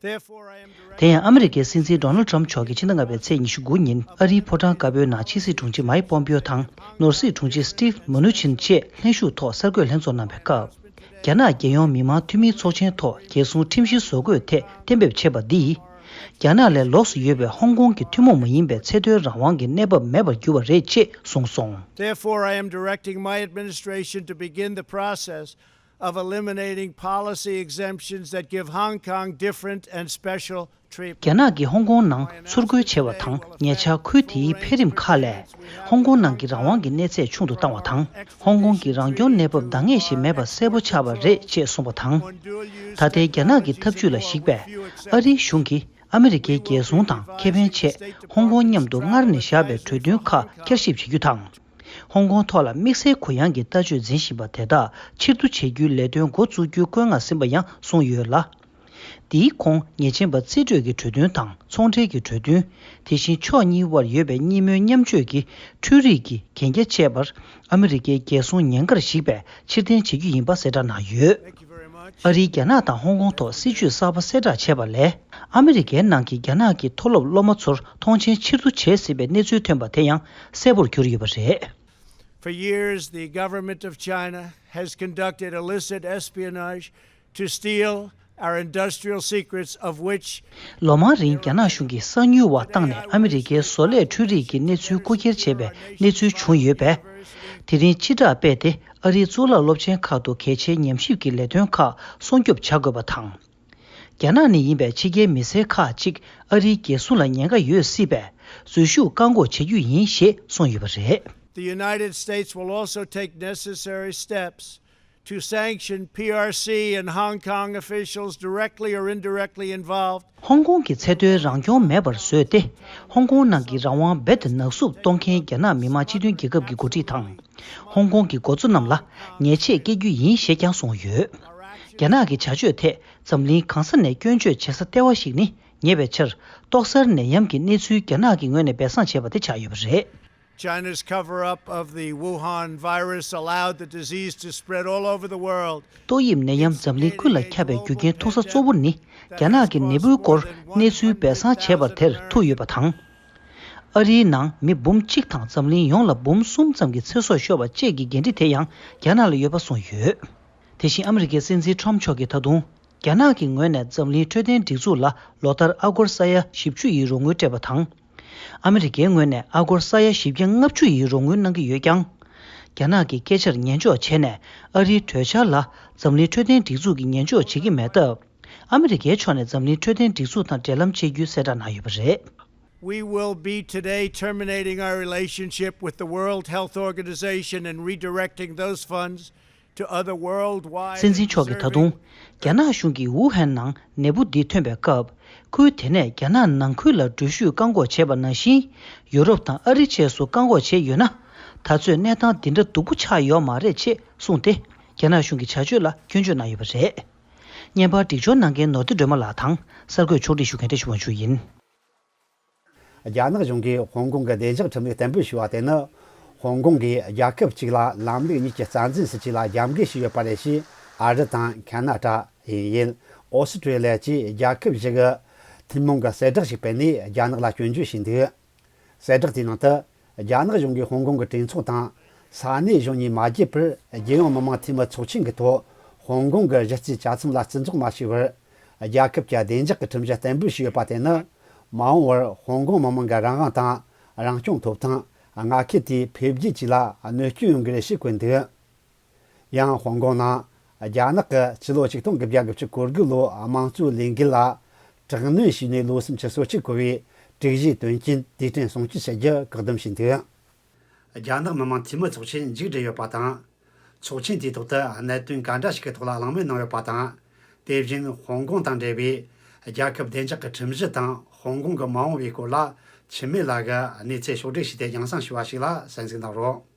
Therefore, I am དེ་ཡང་ཨ་མི་རི་ཀའི་སྲིད་འཛིན་ཌོ་ནལ་ཌི་ཊརམ་མཆོག་གིས་ཕྱི་ཟླ་ལྔ་པའི་ཚེས་ཉི་ཤུ་དགུ་ཉིན་ཨ་རིའི་ཕོ་བྲང་དཀར་པོའི་ནང་ཕྱི་སྲིད་དྲུང་ཆེ་མའེ་པོམ་པིའོ་དང་ནོར་སྲིད་དྲུང་ཆེ་སི་ཊིབ་མུ་ནུ་ཆིན་བཅས་ལྷན་ཞུགས་ཐོག་གསར་འགོད་ལྷན་ཚོགས་གནང་བའི་སྐབས། རྒྱ་ནག་རྒྱལ་ཡོངས་མི་དམངས་འཐུས་མིའི་ཚོགས་ཆེན་ཐོག་རྒྱལ་སྲུང་ཁྲིམས་གཞི་བཟོ་འགོད་ཐད་གཏན་འབེབས་བྱས་པ་འདིས། རྒྱ་ནག་ལས་ལོགས་སུ་ཡོད་པའི་ཧོང་ཀོང་གི་ཐུན་མོང་མ་ཡིན་པའི་ཚད་མཐོའི་རང་དབང་གི་གནས་བབ་མེད་པར་གྱུར་པ་རེད་ཅེས་གསུངས་སོང་། Therefore, I am directing my administration to begin the process of eliminating policy exemptions that give Hong Kong different and special treatment. རྒྱ་ནག་གིས་ཧོང་ཀོང་ནང་ཚུར་རྒོལ་བྱས་པ་དང་ཉེ་ཆར་ཁུལ་དེའི་འཕེལ་རིམ་ཁག་ལས་ཧོང་ཀོང་ནང་གི་རང་དབང་གི་གནས་ཚད་ཆུང་དུ་བཏང་བ་དང་། ཧོང་ཀོང་གི་རང་སྐྱོང་གནས་བབ་འདང་ངེས་ཤིག་མེད་པ་གསལ་པོ་ཆགས་པ་རེད་ཅེས་གསུངས་པ་དང་། ད་ལྟའི་རྒྱ་ནག་གི་ཐབས་ཇུས་ལ་གཞིགས་པས། ཨ་རིའི་གཞུང་གིས་ཨ་མི་རི་ཀའི་རྒྱལ་སྲུང་དང་ཁེ་ཕན་ཆེད་ཧོང་ཀོང་མཉམ་དུ་སྔར་ནས་བཞག་པའི་གྲོས་མཐུན་ཁག་བསྐྱར་ཞིབ་བྱེད་རྒྱུ་དང་། ཧོང་ཀོང་ཐོག་ལ་དམིགས་བསལ་གུ་ཡངས་ཀྱི་ལྟ་སྤྱོད་འཛིན་བཞིན་པ་དེ་དག་ཕྱིར་བསྡུ་བྱེད་རྒྱུའི་ལས་དོན་འགོ་བཙུགས་རྒྱུའི་བཀོད་མངགས་ཟིན་པ་ཡང་གསུངས་ཡོད་ལ། འདིའི་ཁོངས་ཉེས་ཅན་པ་རྩིས་སྤྲོད་ཀྱི་གྲོས་མཐུན་དང་ཚོང་འབྲེལ་གྱི་གྲོས་མཐུན། དེ་བཞིན་ཕྱོགས་གཉིས་དབར་ཡོད་པའི་གཉིས་སྨོན་མཉམ་སྤྱོད་ཀྱི་འཕྲུལ་རིག་གི་གན་རྒྱ་བཅས་པར་ཨ་མི་རི་ཀའི་རྒྱལ་སྲུང་ཉེན་ཁར་གཞིགས་པའི་ཕྱིར་འཐེན་བྱེད་རྒྱུ་ཡིན་པ་གསལ་བསྒྲགས་གནང་ཡོད། ཨ་རིས་རྒྱ་ནག་དང་ཧོང་ཀོང་ཐོག་སྲིད་ཇུས་གསར་པ་གསལ་བསྒྲགས་བྱས་པ་ལས། ཨ་མི་རི་ཀའི་ནང་གི་རྒྱ་ནག་གི་མཐོ་སློབ་སློབ་མ་ཚོར་ཐོངས་མཆན་ཕྱིར་བསྡུ་བྱས་ཟིན་པའི་གནས་ཚུལ་ཐོན་པ་དེ་ཡང་གསལ་པོར་གྱུར་ཡོད་པ་རེད། For years, the government of China has conducted illicit espionage to steal our industrial secrets, of which ལོ་མང་རིང་རྒྱ་ནག་གཞུང་གིས་གསང་ཉུལ་བ་བཏང་ནས་ཨ་མི་རི་ཀའི་བཟོ་ལས་འཕྲུལ་རིག་གི་གནས་ཚུལ་རྐུ་འཁྱེར་བྱས་པའི་གནས་ཚུལ་བྱུང་ཡོད་པས། དེ་རིང་སྤྱི་བསྒྲགས་སྤེལ་ཏེ་ཨ་རིའི་གཙུག་ལག་སློབ་ཆེན་ཁག་ཏུ་གལ་ཆེའི་ཉམས་ཞིབ་ཀྱི་ལས་དོན་ཁག་སྲུང་སྐྱོབ་བྱ་དགོས་པ་དང་། རྒྱ་ནག་ནས་ཡིན་པའི་ཕྱི་རྒྱལ་མི་སེར་ཁག་ཅིག་ཨ་རིའི་རྒྱལ་སྲུང་ལ་ཉེན་ཁ་ཡོད་སྲིད་པས། འཛུལ་ཞུགས་བཀག་འགོག་བྱེད་རྒྱུ་ཡིན་ཞེས་གསུངས་ཡོད་པ་རེད། The United States will also take necessary steps to sanction P R C and Hong Kong officials directly or indirectly involved. ཧོང་ཀོང་གི་ཚེ་མཐོའི་རང་སྐྱོང་མེད་པར་བཟོས་ཏེ། ཧོང་ཀོང་ནང་གི་རང་དབང་རྦད་དེ་ནག་བསུབ་གཏོང་མཁན་རྒྱ་ནག་མི་དམངས་སྤྱི་མཐུན་རྒྱལ་ཁབ་ཀྱི་འགོ་ཁྲིད་དང་། ཧོང་ཀོང་གི་འགོ་གཙོ་རྣམས་ལ་ཉེས་ཆད་བཀལ་རྒྱུ་ཡིན་ཞེས་ཀྱང་གསུངས་ཡོད། རྒྱ་ནག་གི་བྱ་སྤྱོད་ཐད་འཛམ་གླིང་གང་ས་ནས་སྐྱོན་བརྗོད་བྱེད་ས་ལྟེ་བ་ཞིག་ནི་ཉེ་བའི་ཆར་ཏོག་གསར་ནད་ཡམས་ཀྱི་གནས་ཚུལ་རྒྱ་ནག་གི་ངོས་ནས་སྦས་གསང་བྱས་པ་དེ་ཆགས་ཡོད་པ་རེད། China's cover up of the Wuhan virus allowed the disease to spread all over the world. ཏོག་དབྱིབས་ནད་ཡམས་འཛམ་གླིང་ཀུན་ལ་ཁྱབ་པའི་རྒྱུ་རྐྱེན་ཐུག་ས་གཙོ་བོ་ནི། རྒྱ་ནག་གི་ནད་འབུའི་སྐོར་གནས་ཚུལ་སྦས་གསང་བྱས་པར་དེར་ཐུག་ཡོད་པ་དང་། ཨ་རིའི་ནང་མི་འབུམ་གཅིག་དང་འཛམ་གླིང་ཡོངས་ལ་འབུམ་གསུམ་ཙམ་གྱི་ཚེ་སྲོག་ཤོར་བ་བཅས་ཀྱི་འགན་འཁྲི་དེ་ཡང་རྒྱ་ནག་ལ་ཡོད་པ་གསུངས་ཡོད། དེ་བཞིན་ཨ་མི་རི་ཀའི་སྲིད་འཛིན་ཁྲོམ་མཆོག་གིས་ད་དུང་། རྒྱ་ནག་གི་ངོས་ནས་འཛམ་གླིང་འཕྲོད་བསྟེན་སྒྲིག་འཛུགས་ལ་ལོ་ལྟར་ཨ་སྒོར་ས་ཡ་བཞི་བཅུ་ཡི་རོགས་དངུལ་སྤྲད་པ་དང་། ཨ་མི་རི་ཀའི་ངོས་ནས་ཨ་སྒོར་ས་ཡ་བཞི་བརྒྱ་ལྔ་བཅུ་ཡི་རོགས་དངུལ་གནང་གི་ཡོད་ཀྱང་། རྒྱ་ནག་གི་སྐད་ཆར་ཉན་འཇོག་བྱས་ནས་ཨ་རིའི་གྲོས་འཆར་ལ་འཛམ་གླིང་འཕྲོད་བསྟེན་སྒྲིག་འཛུགས་ཀྱིས་ཉན་འཇོག་བྱེད་ཀྱི་མེད་སྟབས། ཨ་མི་རི་ཀའི་ཕྱོགས་ནས་འཛམ་གླིང་འཕྲོད་བསྟེན་སྒྲིག་འཛུགས་དང་འབྲེལ་ལམ་བཅད་རྒྱུའི་གསལ་བསྒྲགས་གནང་ཡོད་པ་རེད། We will be today terminating our relationship with the World Health Organization and redirecting those funds to other worldwide. སྲིད་འཛིན་མཆོག་གིས་ད་དུང་། རྒྱ་ནག་གཞུང་གིས་ཝུ་ཧན་ནང་ནད་འབུ་འདི་ཐོན་པའི་སྐབས། ཁུལ་དེ་ནས་རྒྱ་ནག་ནང་ཁུལ་ལ་འགྲུལ་བཞུད་བཀག་འགོག་བྱས་པ་ནང་བཞིན། ཡུ་རོབ་དང་ཨ་རི་བཅས་སུ་བཀག་འགོག་བྱས་ཡོད་ན། ད་ཚོད་གནས་སྟངས་འདི་འདྲ་སྡུག་པོ་ཆགས་ཡོད་མ་རེད་ཅེས་གསུངས་ཏེ། རྒྱ་ནག་གཞུང་གི་བྱ་སྤྱོད་ལ་སྐྱོན་བརྗོད་གནང་ཡོད་པ་རེད། བརྙན་པར་སྒྲིག་སྦྱོར་གནང་མཁན་ནོར་བདེ་སྒྲོལ་མ་ལགས་དང་གསར་འགོད་ཕྱོགས་སྒྲིག་ཞུ་མཁན་བཀྲ་ཤིས་དབང་ཕྱུག་ཡིན། རྒྱ་ནག་གཞུང་གིས་ཧོང་ཀོང་གི་བདེ་འཇགས་ཁྲིམས་ལུགས་གཏན་འབེབས་ཞུས་པ་དེ་ནི། ཧོང་ཀོང་གིས་རྒྱལ་ཁབ་གཅིག་ལ་ལམ་ལུགས་གཉིས་ཀྱི་རྩ་འཛིན་སྲིད་ཇུས་ལ་རྒྱབ་འགལ་བྱས་ཡོད་པ་རེད་ཅེས་ཨ་རི་དང་ཁ་ན་ཌ། དབྱིན་ཡུལ། ཨོ་སི་ཀྲི་ལི་ཡ་བཅས་རྒྱལ་ཁབ་བཞི་གི་ཐུན་མོང་གི་གསལ་བསྒྲགས་ཤིག་སྤེལ་ནས་རྒྱ་ནག་ལ་སྐྱོན་བརྗོད་བྱས་འདུག་གསལ་བསྒྲགས་དེའི་ནང་དུ། རྒྱ་ནག་གཞུང་གིས་ཧོང་ཀོང་གི་གྲོས་ཚོགས་དང་། ས་གནས་གཞུང་གཉིས་མ་བརྗེད་པར་རྒྱལ་ཡོངས་མི་དམངས་འཐུས་མི་ཚོགས་ཆེན་གྱི་ཐོག་ཧོང་ཀོང་གི་གཞི་རྩའི་བཅའ་ཁྲིམས་ལ་བརྩི་འཇོག་མ་བྱས་པར། རྒྱལ་ཁབ་ཀྱི་བདེ་འཇགས་ཀྱི་ཁྲིམས་གཞི་གཏན་འབེབས་བྱས་ཡོད་པ་དེ་ནི། མ་འོངས་པར་ཧོང་ཀོང་མི་དམངས་ཀྱི་རང་དབང་དང་། རང་སྐྱོང་ཐོབ་ཐང་། མངའ་ཁུལ་དེའི་འཕེལ་རྒྱས་བཅས་ལ་གནོད་སྐྱོན་ཡོང་གི་རེད་ཞེས་བཀོད་འདུག་ཡང་ཧོང་ཀོང་ནང་རྒྱ་ནག་གིས་ཕྱི་ལོ་ཆིག་སྟོང་དགུ་བརྒྱ་དགུ་བཅུ་གོ་དགུ་ལོའི་དམངས་གཙོའི་ལས་འགུལ་ལ་དྲག་གནོན་བྱས་ནས་ལོ་གསུམ་གྱི་གསོ་སྐྱོང་བཀོལ་བའི་དྲུག་བཞིའི་དོན་རྐྱེན་དུས་དྲན་སྲུང་བརྩི་བྱ་རྒྱུ་བཀག་སྡོམ་བྱས་འདུག་རྒྱ་ནག་མི་དམངས་འཐུས་མི་ཚོགས་ཆེན་མཇུག་བསྒྲིལ་ཡོད་པ་དང་། ཚོགས་ཆེན་དེའི་ཐོག་ཏུ་གནད་དོན་ག་འདྲ་ཞིག་གི་ཐོག་ལ་གླེང་མོལ་གནང་ཡོད་པ་དང་། དེ་བཞིན་ཧོང་ཀོང་དང་འབྲེལ་བའི་རྒྱལ་ཁབ་བདེ་འཇགས་ཀྱི་ཁྲིམས་གཞི་དང་ཧོང་ཀོང་གི་མ་འོངས་པའི་སྐོར་ལ་འཆི་མེད་ལགས་ཀྱིས་གནས་ཚུལ་ཕྱོགས་བསྒྲིགས་བྱས་ཏེ་རྒྱང་སྲིང་ཞུས་པ་ཞིག་ལ་གསན་གཟིགས་གནང་རོགས།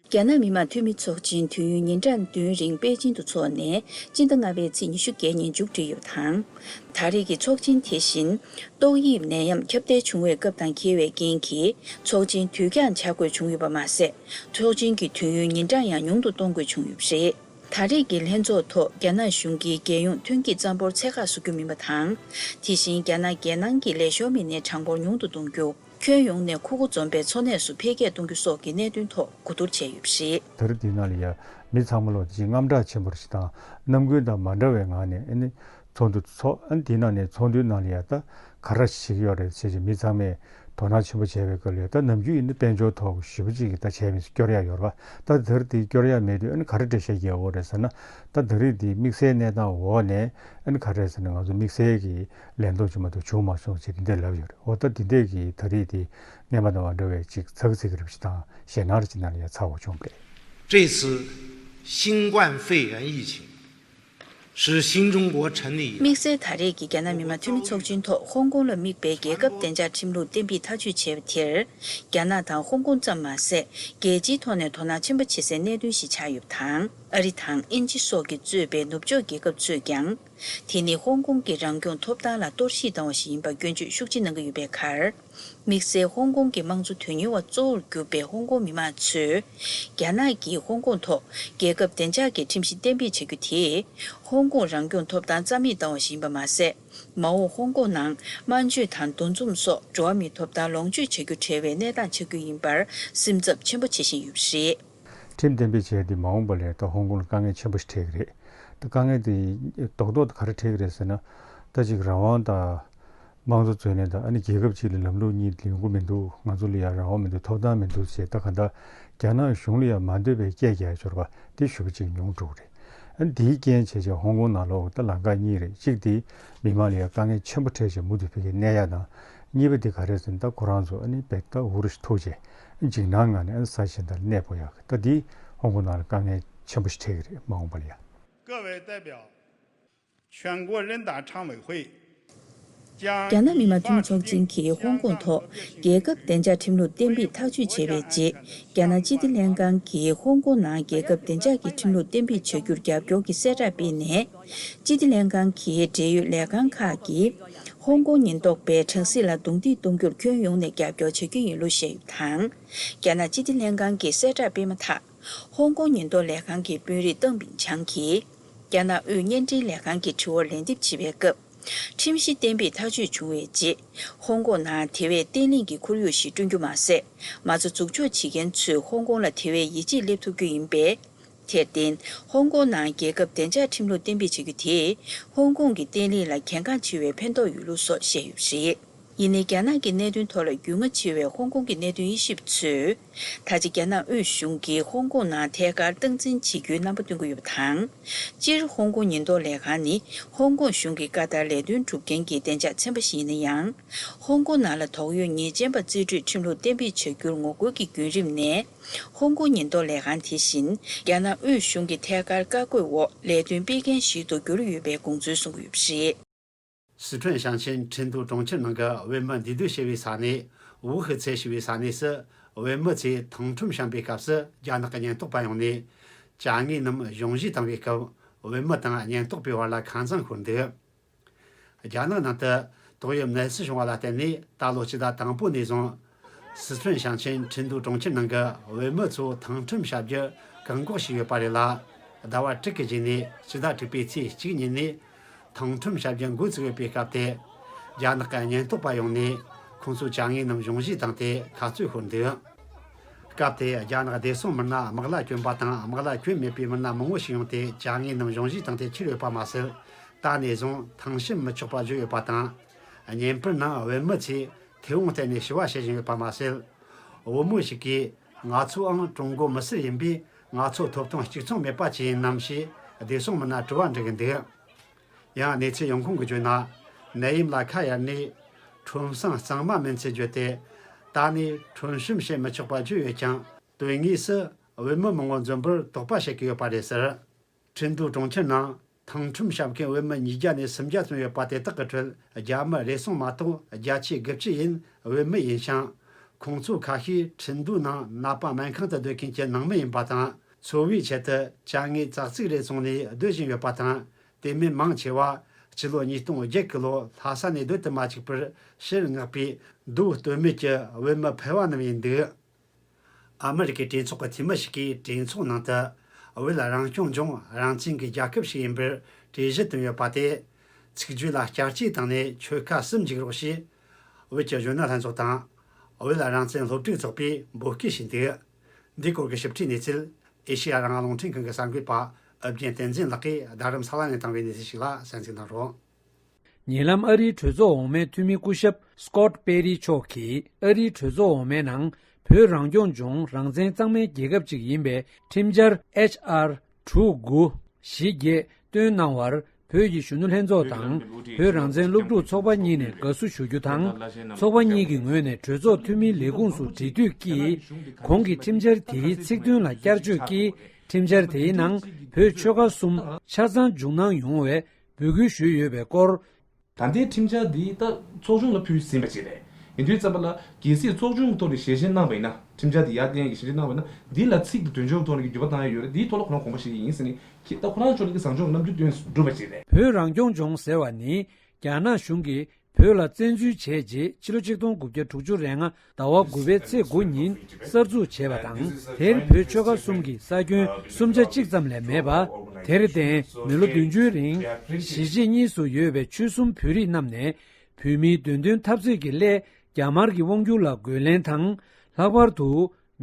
རྒྱ་ནག་མི་དམངས་འཐུས་མི་ཚོགས་ཆེན་དུས་ཡུན་ཉིན་གྲངས་བདུན་རིང་པེ་ཅིང་དུ་འཚོགས་ནས་སྤྱི་ཟླ་ལྔ་པའི་ཚེས་ཉི་ཤུ་བརྒྱད་ཉིན་མཇུག་བསྒྲིལ་ཡོད་པ་དང་། ད་རེས་ཀྱི་ཚོགས་ཆེན་དེ་བཞིན་ཏོག་དབྱིབས་ནད་ཡམས་ཁྱབ་གདལ་བྱུང་བའི་སྐབས་དང་འཁེལ་བའི་རྐྱེན་གྱིས་ཚོགས་ཆེན་དུས་འགྱངས་བྱ་དགོས་བྱུང་ཡོད་པ་མ་ཟད། ཚོགས་ཆེན་གྱི་དུས་ཡུན་ཉིན་གྲངས་ཡང་ཉུང་དུ་གཏོང་དགོས་བྱུང་ཡོད་པ་རེད། ད་རེས་ཀྱི་ལྷན་ཚོགས་ཐོག་རྒྱ་ནག་གཞུང་གིས་རྒྱལ་ཡོངས་ཐོན་སྐྱེད་རྩ་འབོར་ཚད་བཀག་བཟོ་རྒྱུ་མིན་པ་དང་། དེ་བཞིན་རྒྱ་ནག་རྒྱལ་ནང་གི་ལས་ཤོར་མི་སྣའི་གྲངས་འབོར་ཉུང་དུ་གཏོང་རྒྱུ། ཁྱོན་ཡོངས་ནས་ཁུ་ཁུ་འཛོམས་པའི་འཚོ་གནས་སུ་འཕེལ་རྒྱས་གཏོང་རྒྱུ་སོགས་ཀྱི་གནད་དོན་ཐོག་གོ་བསྡུར་བྱས་ཡོད་པ་རེད། ད་རེས་འདི་ནང་ལ་ཡ་མི་ཚང་མ་ལོ་ཅིག་དངངས་སྐྲག་ཆེན་པོ་ཞིག་དང་ནམ་རྒྱུན་དང་མ་འདྲ་བའི་ངང་ནས་ཨ་ནི་ཚོགས་འདུ་ཚོགས། ཨ་ནི་དེ་ནང་ནས་ཚོགས་འདུའི་ནང་ལ་ཡ་ད་ག་རེ་བྱེད་ཀྱི་ཡོད་རེད་ཟེར་གྱི་མི་ཚང་མས་ དོ་སྣང་ཆེན་པོ་བྱས་པའི་སྐབས་ལ་ད་ནམ་རྒྱུན་ཡིན་ན་དཔལ་འབྱོར་ཐོག་ཞེ་པོ་ཅིག་གི་ད་བྱས་མི་སྐྱོར་ཡ་ཡོད་རེད་པ། ད་དེར་དེ་སྐྱོར་ཡ་མེད་དུས་ཨ་ནི་ག་རེ་འགྲེལ་བཤད་རྒྱག་དགོས་རེད་ཟེར་ན། ད་ད་རེས་དེ་དམིགས་བསལ་གནས་སྟངས་འོག་ནས་ཨ་ནི་ག་རེ་ཟེར་ན་ང་ཚོ་དམིགས་བསལ་གྱི་ལན་ཐོག་ཅིག་མ་གཏོགས་བྱུང་མ་སོང་ཞེས་དེ་འདྲ་ལབ་ཡོད་རེད། འོ་ད་དེ་འདྲས་ཀྱི་ད་རེས་དེ་སྔོན་མ་དང་མ་འདྲ་བའི་ཅིག་ཚགས་ཚིག་རིགས་ཅིག་དང་ཞེད་སྣང་རིགས་ཅིག་ནང་ལ་ཡ་ཚ་བོ་བྱུང་གི་རེད། 这次新冠肺炎疫情 是新中国成立以来 དམིགས་བསལ་ད་རེས་ཀྱི་རྒྱ་ནག་མི་དམངས་འཐུས་མི་ཚོགས་ཆེན་ཐོག་ཧོང་ཀོང་ལ་དམིགས་པའི་རྒྱལ་ཁབ་བདེ་འཇགས་ཁྲིམས་ལུགས་གཏན་འབེབས་ཐག་གཅོད་བྱས་པ་དེར། རྒྱ་ནག་དང་ཧོང་ཀོང་ཙམ་མ་ཟད། རྒྱལ་སྤྱིའི་ཐོག་ནས་དོ་སྣང་ཆེན་པོ་བྱེད་སའི་གནད་དོན་ཞིག་ཆགས་ཡོད་པ་དང་། ཨ་རི་དང་དབྱིན་ཇི་སོགས་ཀྱིས་གཙོས་པའི་ནུབ་ཕྱོགས་རྒྱལ་ཁབ་ཚོས་ཀྱང་། དེ་ནི་ཧོང་ཀོང་གི་རང་སྐྱོང་ཐོབ་ཐང་ལ་གཏོར་བཤིག་བཏང་བ་ཞིག་ཡིན་པར་སྐྱོན་བརྗོད་ཤུགས་ཆེ་གནང་གི་ཡོད་པའི་ཁར། དམིགས་བསལ་ཧོང་ཀོང་གི་དམངས་གཙོ་དོན་གཉེར་བ་གཙོ་བོར་གྱུར་པའི་ཧོང་ཀོང་མི་མང་ཚོས། རྒྱ་ནག་གིས་ཧོང་ཀོང་ཐོག་རྒྱལ་ཁབ་བདེ་འཇགས་ཀྱི་ཁྲིམས་གཞི་གཏན་འབེབས་བྱ་རྒྱུ་དེས། ཧོང་ཀོང་རང་སྐྱོང་ཐོབ་ཐང་རྩ་མེད་བཏང་བ་ཞིག་ཡིན་པ་མ་ཟད། མ་འོངས་ཧོང་ཀོང་ནང་སྨན་བཅོས་དང་འདུ་འཛོམས་སོགས་འགྲོ་བ་མིའི་ཐོབ་ཐང་ལོངས་སྤྱོད་བྱ་རྒྱུ་བྲལ་བའི་གནས་སྟངས་ཆགས་རྒྱུ་ཡིན་པར་སེམས་འཚབ་ཆེན་པོ་བྱེད་བཞིན་ཡོད་པ་རེད། ཁྲིམས་གཏན་འབེབས་བྱས་ཏེ་མ་འོངས་པ་ལ་ད་ཧོང་ཀོང་ལ་དཀའ་ངལ་ཆེན་པོ་ཞིག་འཕྲད་ཀྱི་རེད། ད་དཀའ་ངལ་དེ་རྡོག་རྡོག་ཏུ་ག་རེ་འཕྲད་ཀྱི་རེད་ཟེར་ན། ད་ཅིག་རང་དབང་དང་། དམངས་གཙོ་རྩོད་ལེན་དང་ཨ་ནི་རྒྱལ་ཁབ་གཅིག་ལ་ལམ་ལུགས་གཉིས་ཡོང་གི་མི་འདུག་ང་ཚོ་ལ་ཡང་རང་དབང་མི་འདུག་ཐོབ་ཐང་མི་འདུག་ཅེས་ད་ག་འདྲ་རྒྱ་ནག་གཞུང་ལ་ཡང་མ་འདོད་པའི་སྐད་རྒྱག་ཡ་འབྱོར་པ་དེ་ཞེ་པོ་ཅིག་ཉུང་འགྲོ་གི་རེད། ཨ་ནི་དེའི་རྐྱེན་བྱས་བྱས་ཧོང་ཀོང་ནང་ལོགས་ད་ལམ་ཁ་གཉིས་རེད། གཅིག་དེ་མི་མང་ལ་ཡང་དཀའ་ངལ་ཆེན་པོ་འཕྲད་བྱས་མུ་མཐུད་ཕ་གིར་གནས་ཡ་དང་། གཉིས་པ་དེ་ག་རེ་ཟེར་ན་ད་ཁོ་རང་ཚོ་ཨ་ནི་བེད་ད་འུར་ཞིག་ཐུག་བྱས་འཇིགས་སྣང་ངང་ནས་ཨ་ནི་ས་གཞན་དག་ལ་གནས་སྤོ་ཡ་གི་ད་དེ་ཧོང་ཀོང་ནང་ལ་དཀའ་ངལ་ཆེན་པོ་ཞིག་འཕྲད་གི་རེད་མ་འོངས་པ་ལ་ཡང་། 各位代表， 全国人大常委会将 རྒྱ་ནག་མི་དམངས་འཐུས་མི་ཚོགས་ཆེན་གྱིས་ཧོང་ཀོང་ཐོག་རྒྱལ་ཁབ་བདེ་འཇགས་ཁྲིམས་ལུགས་གཏན་འབེབས་ཐག་གཅོད་བྱས་པའི་རྗེས། རྒྱ་ནག་སྤྱི་བདེ་ལྷན་ཁང་གིས་ཧོང་ཀོང་ནང་རྒྱལ་ཁབ་བདེ་འཇགས་ཀྱི་ཁྲིམས་ལུགས་གཏན་འབེབས་བྱ་རྒྱུར་རྒྱབ་སྐྱོར་གྱི་གསལ་བསྒྲགས་སྤེལ་ནས། སྤྱི་བདེ་ལྷན་ཁང་གི་འབྲེལ་ཡོད་ལས་ཁང་ཁག་གིས་ཧོང་ཀོང་ཉེན་རྟོག་པས་གྲངས་སྲིད་ལ་རྡུང་རྡེག་གཏོང་རྒྱུར་ཁྱོན་ཡོངས་ནས་རྒྱབ་སྐྱོར་བྱ་རྒྱུ་ཡིན་ལུགས་བཤད་ཡོད་པ་དང་། རྒྱ་ནག་སྤྱི་བདེ་ལྷན་ཁང་གིས་གསལ་བསྒྲགས་སྤེལ་མ་ཐག་ཧོང་ཀོང་ཉེན་རྟོག་ལས་ཁང་གི་དཔོན་རིགས་ཏང་ཕིང་ཆང་གིས། རྒྱ་ནག་དབུས་བརྙན་འཕྲིན་ལས་ཁང་གི་དྲི་བར་ལན་འདེབས་བྱེད་པའི་སྐབས། ཁྲིམས་གཞི་གཏན་འབེབས་ཐག་གཅོད་བྱུང་བའི་རྗེས། ཧོང་ཀོང་ནང་དེ་བས་བརྟན་ལྷིང་གི་ཁོར་ཡུག་ཞིག་བསྐྲུན་རྒྱུ་མ་ཟད། མ་རྩ་འཛུགས་འཇོག་བྱེད་མཁན་ཚོས་ཧོང་ཀོང་ལ་དེ་བས་ཡིད་ཆེས་སླེབས་ཐུབ་རྒྱུ་ཡིན་པས། དེར་བརྟེན། ཧོང་ཀོང་ནང་རྒྱལ་ཁབ་བདེ་འཇགས་ཁྲིམས་ལུགས་གཏན་འབེབས་བྱ་རྒྱུ་དེས། ཧོང་ཀོང་གི་བརྟན་ལྷིང་ལ་གལ་འགངས་ཆེ་བའི་ཕན་ཐོགས་ཡོད་ལུགས་སོགས་བཤད་ཡོད་པ་རེད། ཡིན་ནའི་རྒྱ་ནག་གི་གནད་དོན་ཐོག་ལ་རྒྱུས་མངའ་ཆེ་བའི་ཧོང་ཀོང་གི་གནད་དོན་དབྱེ་ཞིབ་པ་ཚོས། ད་ཆ་རྒྱ་ནག་དབུས་གཞུང་གིས་ཧོང་ཀོང་ནང་ཐད་ཀར་སྟངས་འཛིན་བྱེད་རྒྱུའི་རྣམ་པ་སྟོན་གྱི་ཡོད་པ་དང་། སྤྱིར་ཧོང་ཀོང་ཉེན་རྟོག་ལས་ཁང་ནི་ཧོང་ཀོང་གཞུང་གི་བཀའ་ལྟར་ལས་དོན་སྒྲུབ་མཁན་གྱི་བདེ་འཇགས་ཚན་པ་ཞིག་ཡིན་ན་ཡང་། ཧོང་ཀོང་ནང་ལ་དོགས་ཡོད་ཉེས་ཅན་པ་རྩིས་སྤྲོད་ཁྲིམས་ལུགས་གཏན་འབེབས་བྱ་རྒྱུར་ངོ་རྒོལ་གྱི་བརྒྱུད་རིམ་ནས། ཧོང་ཀོང་ཉེན་རྟོག་ལས་ཁང་དེ་བཞིན་རྒྱ་ནག་དབུས་གཞུང་གི་ཐད་ཀར་བཀའ་བཀོད་འོག་ལས་དོན་སྤེལ་མཁན་ཞིག་ཏུ་གྱུར་ཡོད་པའི་དགོངས་ཚུལ་གསུང་གི་ཡོད་པ་རེད། 四川乡亲成都中青人གྱི་བོད་མི་འདུས་སྡོད་བྱེད་པའི་ས་གནས་ཝུའུ་ཧི་ཚེ་ཞེས་པའི་ས་གནས་སུ་བོད་མི་ཚོས་ཐང་ཁྲོམ་བཤམས་པའི་སྐབས་སུ་རྒྱ་ནག་གི་ཉེན་རྟོག་པ་ཡོང་ནས་ཅ་དངོས་རྣམས་གཞུང་བཞེས་བཏང་བའི་སྐབས་བོད་མི་དང་ཉེན་རྟོག་པའི་བར་ལ་ཁ་མཚང་ཤོར་འདུག་རྒྱ་ནག་ནང་དུ་ཏོག་དབྱིབས་ནད་གཞི་བྱུང་བ་ལ་བརྟེན་ནས་ད་ལོ་སྤྱི་ཟླ་དང་པོ་ནས་བཟུང་། 四川乡亲成都中青人གྱི་བོད་མི་ཚོ་ཐང་ཁྲོམ་བཤམས་རྒྱུ་བཀག་འགོག་བྱས་ཡོད་པ་རེད་ལ། ཟླ་བ་དྲུག་གི་རྗེས་ནས་སྤྱི་ཟླ་དྲུག་པའི་ཚེས་གཅིག་ཉིན་ནས་ཐང་ཁྲོམ་བཤམས་རྒྱུ་འགོ་བཙུགས་ཡོད་པའི་སྐབས་དེ། རྒྱ་ནག་གི་ཉེན་རྟོག་པ་ཡོང་ནས་ཁོང་ཚོའི་ཅ་དངོས་རྣམས་གཞུང་བཞེས་བཏང་སྟེ་ཁ་རྩོད་ཤོར་འདུག་སྐབས་དེ་རྒྱ་ནག་བདེ་སྲུང་མི་སྣ་དམག་ལ་བསྐྱོན་པ་དང་དམག་ལ་བསྐྱོན་མེད་པའི་མི་སྣ་མང་བོ་ཞིག་ཡོང་སྟེ་ཅ་དངོས་རྣམས་གཞུང་བཞེས་བཏང་སྟེ་ཁྱེར་ཡོད་པ་མ་ཟད། ད་ནས་བཟུང་ཐང་ཕྱིན་མི་ཆོག་པ་བརྗོད་ཡོད་པ་དང་། བརྙན་པར་ནང་བོད་མི་ཚོས་མཐེ་བོང་བསྟན་ནས་ཞུ་བ་བྱེད་བཞིན་ཡོད་པ་མ་ཟད། བུ་མོ་ཞིག་གིས་ང་ཚོའང་ཀྲུང་གོ་མི་སེར་ཡིན་པས་ང་ཚོ་ཐོབ་ཐང་གཅིག་མཚུངས་མེད་པ་ཅི་ཡིན་ནམ་ཞེས་བདེ་སྲུང་མི་སྣར་དྲི་བ་འདྲི་གི་འདུག་ཡང་གནས་ཚུལ་ཡོང་ཁུངས་ཀྱིས་བརྗོད་ན། ནད་ཡམས་ལ་ཁ་གཡར་ནས་ཁྲོམ་སྲང་གཙང་མ་མིན་ཚུལ་བརྗོད་དེ། ད་ནས་ཁྲོམ་གཤོམ་བྱེད་མི་ཆོག་པ་བརྗོད་ཡོད་ཀྱང་དོན་དངོས་སུ་བོད་མི་མང་བོ་འཛོམས་པར་དོགས་པ་བྱེད་ཀྱི་ཡོད་པ་རེད་ཟེར། ཁྲིན་ཏུའུ་གྲོང་ཁྱེར་ནང་ཐང་ཁྲོམ་བཤམས་མཁན་བོད་མི་ཉིས་བརྒྱ་ནས་སུམ་བརྒྱ་ཙམ་ཡོད་པ་དེ་དག་གི་ཁྲོད་རྒྱ་མི་རེ་ཟུང་མ་གཏོགས་བརྒྱ་ཆ་དགུ་བཅུ་ཡིན་བོད་མི་ཡིན་ཞིང་། ཁོང་ཚོ་ཁ་ཤས་ཁྲིན་ཏུའུ་ནང་ནད་པ་སྨན་ཁང་དུ་སྡོད་མཁན་གྱི་ནང་མི་ཡིན་པ་དང་། འཚོ་བའི་ཆེད་དུ་ཅ་དངོས་ཙག་ཙིག་རེ་བཙོངས་ནས་སྡོད་བཞིན་ཡོད་པ་དང་། དེ་མིན་མང་ཆེ་བ་སྤྱི་ལོ་ཉིས་སྟོང་བརྒྱད་གི་ལོ་ལྷ་ས་ནས་སྡོད་དུ་མ་བཅུག་པར་ཕྱིར་མངགས་པའི་མདོ་སྟོད་སྨད་ཀྱི་བོད་མི་ཕལ་བ་རྣམས་ཡིན་འདུག་ཨ་མི་རི་ཀའི་གྲོས་ཚོགས་ཀྱི་འཐུས་མི་ཞིག་གིས་གྲོས་ཚོགས་ནང་དུ་བོད་རང་སྐྱོང་ལྗོངས་རང་བཙན་གྱི་རྒྱལ་ཁབ་ཞིག་ཡིན་པར་གྲོས་གཞི་བཏོན་ཡོད་པ་དེ་ཚིག་བརྗོད་ལ་བསྐྱར་བཅོས་བཏང་ནས་ཆོལ་ཁ་གསུམ་འཇུག་རོགས་ཞེས་བོད་ཀྱི་གཞོན་ནུ་ལྷན་ཚོགས་དང་བོད་རང་བཙན་སློབ་ཕྲུག་ཚོགས་པས་འབོད་སྐུལ་བྱས་འདུག་འདིའི་སྐོར་གྱི་ཞིབ་ཕྲའི་གནས་ཚུལ་ཨེ་ཤེ་ཡ་རང་དབང་རླུང་འཕྲིན་ཁང་གི་གསར་འགོད་པ་ཨུ་རྒྱན་བསྟན་འཛིན་ལགས་ཀྱིས་རྡ་རམ་ས་ལ་ནས་བཏང་བའི་གནས་ཚུལ་ཞིག་ལ་གསན་གཟིགས་གནང་རོགས། ཉེ་ལམ་ཨ་རིའི་གྲོས་ཚོགས་འོག་མའི་འཐུས་མི་སྐུ་ཞབས་Scott Perry་མཆོག་གིས་ཨ་རིའི་གྲོས་ཚོགས་འོག་མའི་ནང་བོད་རང་སྐྱོང་ལྗོངས་རང་བཙན་གཙང་མའི་རྒྱལ་ཁབ་ཅིག་ཡིན་པའི་ཁྲིམས་འཆར་H R དྲུག་དགུ་བཞི་བརྒྱད་བཏོན་གནང་བར་བོད་ཀྱི་གཞོན་ནུ་ལྷན་ཚོགས་དང་བོད་རང་བཙན་སློབ་ཕྲུག་ཚོགས་པ་གཉིས་ནས་དགའ་བསུ་ཞུ་རྒྱུ་དང་། ཚོགས་པ་གཉིས་ཀྱི་ངོས་ནས་གྲོས་ཚོགས་འཐུས་མིའི་ལས་ཁུངས་སུ་འབྲེལ་མཐུད་ཀྱིས་གོང་གི་ཁྲིམས་འཆར་དེའི་ཚིག་དོན་ལ་བསྐྱར་བཅོས་ཀྱིས་ཁྲིམས་འཆར་དེའི་ནང་བོད་ཆོལ་ཁ་གསུམ་ཆ་ཚང་འཇོག་གནང་ཡོང་བའི་འབོད་སྐུལ་ཞུས་ཡོད་པའི་སྐོར། ད་ལྟའི་ཁྲིམས་འཆར་འདི་ད་ཚོགས་ཆུང་ལ་ཕུལ་ཟིན་པ་ཅིག་རེད། ཡིན་དུས་ཙམ་པ་ལ་གལ་སྲིད་ཚོགས་ཆུང་གི་ཐོག་ནས་ཞལ་བཞེས་གནང་བ་ཡིན་ན། ཁྲིམས་འཆར་འདི་ཡར་བཏོན་གྱི་ཞལ་བཞེས་གནང་བ་ཡིན་ན། འདི་ལ་ཚིག་དང་དོན་གཅོད་ཐོག་ནས་འགྱུར་བ་བཏང་ཡ་ཡོད་རེད། འདིའི་ཐོག་ལ་ཁོ་རང་དགོངས་པ་བཞེས་ཀྱི་ཡིན་ཟེར་ནས་ཁྱེད་ད་ཁོ་རང་ཕྱོགས་ནས་ཀྱི་བཟང་ཕྱོགས་ཀྱི་རྣམ་འགྱུར་སྟོན་གྲུབ་པ་ཅིག་རེད། བོད་རང་སྐྱོང་ལྗོངས་ཟེར་བ་ནི་རྒྱ་ནག་གཞུང་གིས་བོད་ལ་བཙན་འཛུལ་བྱས་རྗེས་ཕྱི་ལོ་ཆིག་སྟོང་དགུ་བརྒྱ་དྲུག་ཅུ་རེ་ལྔ་ཟླ་བ་དགུ་པའི་ཚེས་དགུ་ཉིན་གསར་འཛུགས་བྱས་པ་དང་། དེར་བོད་ཆོལ་ཁ་གསུམ་གྱི་ས་ཁྱོན་སུམ་ཆ་གཅིག་ཙམ་ལས་མེད་པ། དེར་བརྟེན་མི་ལོ་བདུན་ཅུའི་རིང་གཞིས་བྱེས་གཉིས་སུ་ཡོད་པའི་ཆོལ་གསུམ་བོད་རིགས་རྣམས་ནས་བོད་མིའི་བདེན་དོན་འཐབ་རྩོད་ཀྱི་སླད་རྒྱ་དམར་གྱི་དབང་བསྒྱུར་ལ་རྒོལ་ལན་དང་། ལྷག་པར་དུ་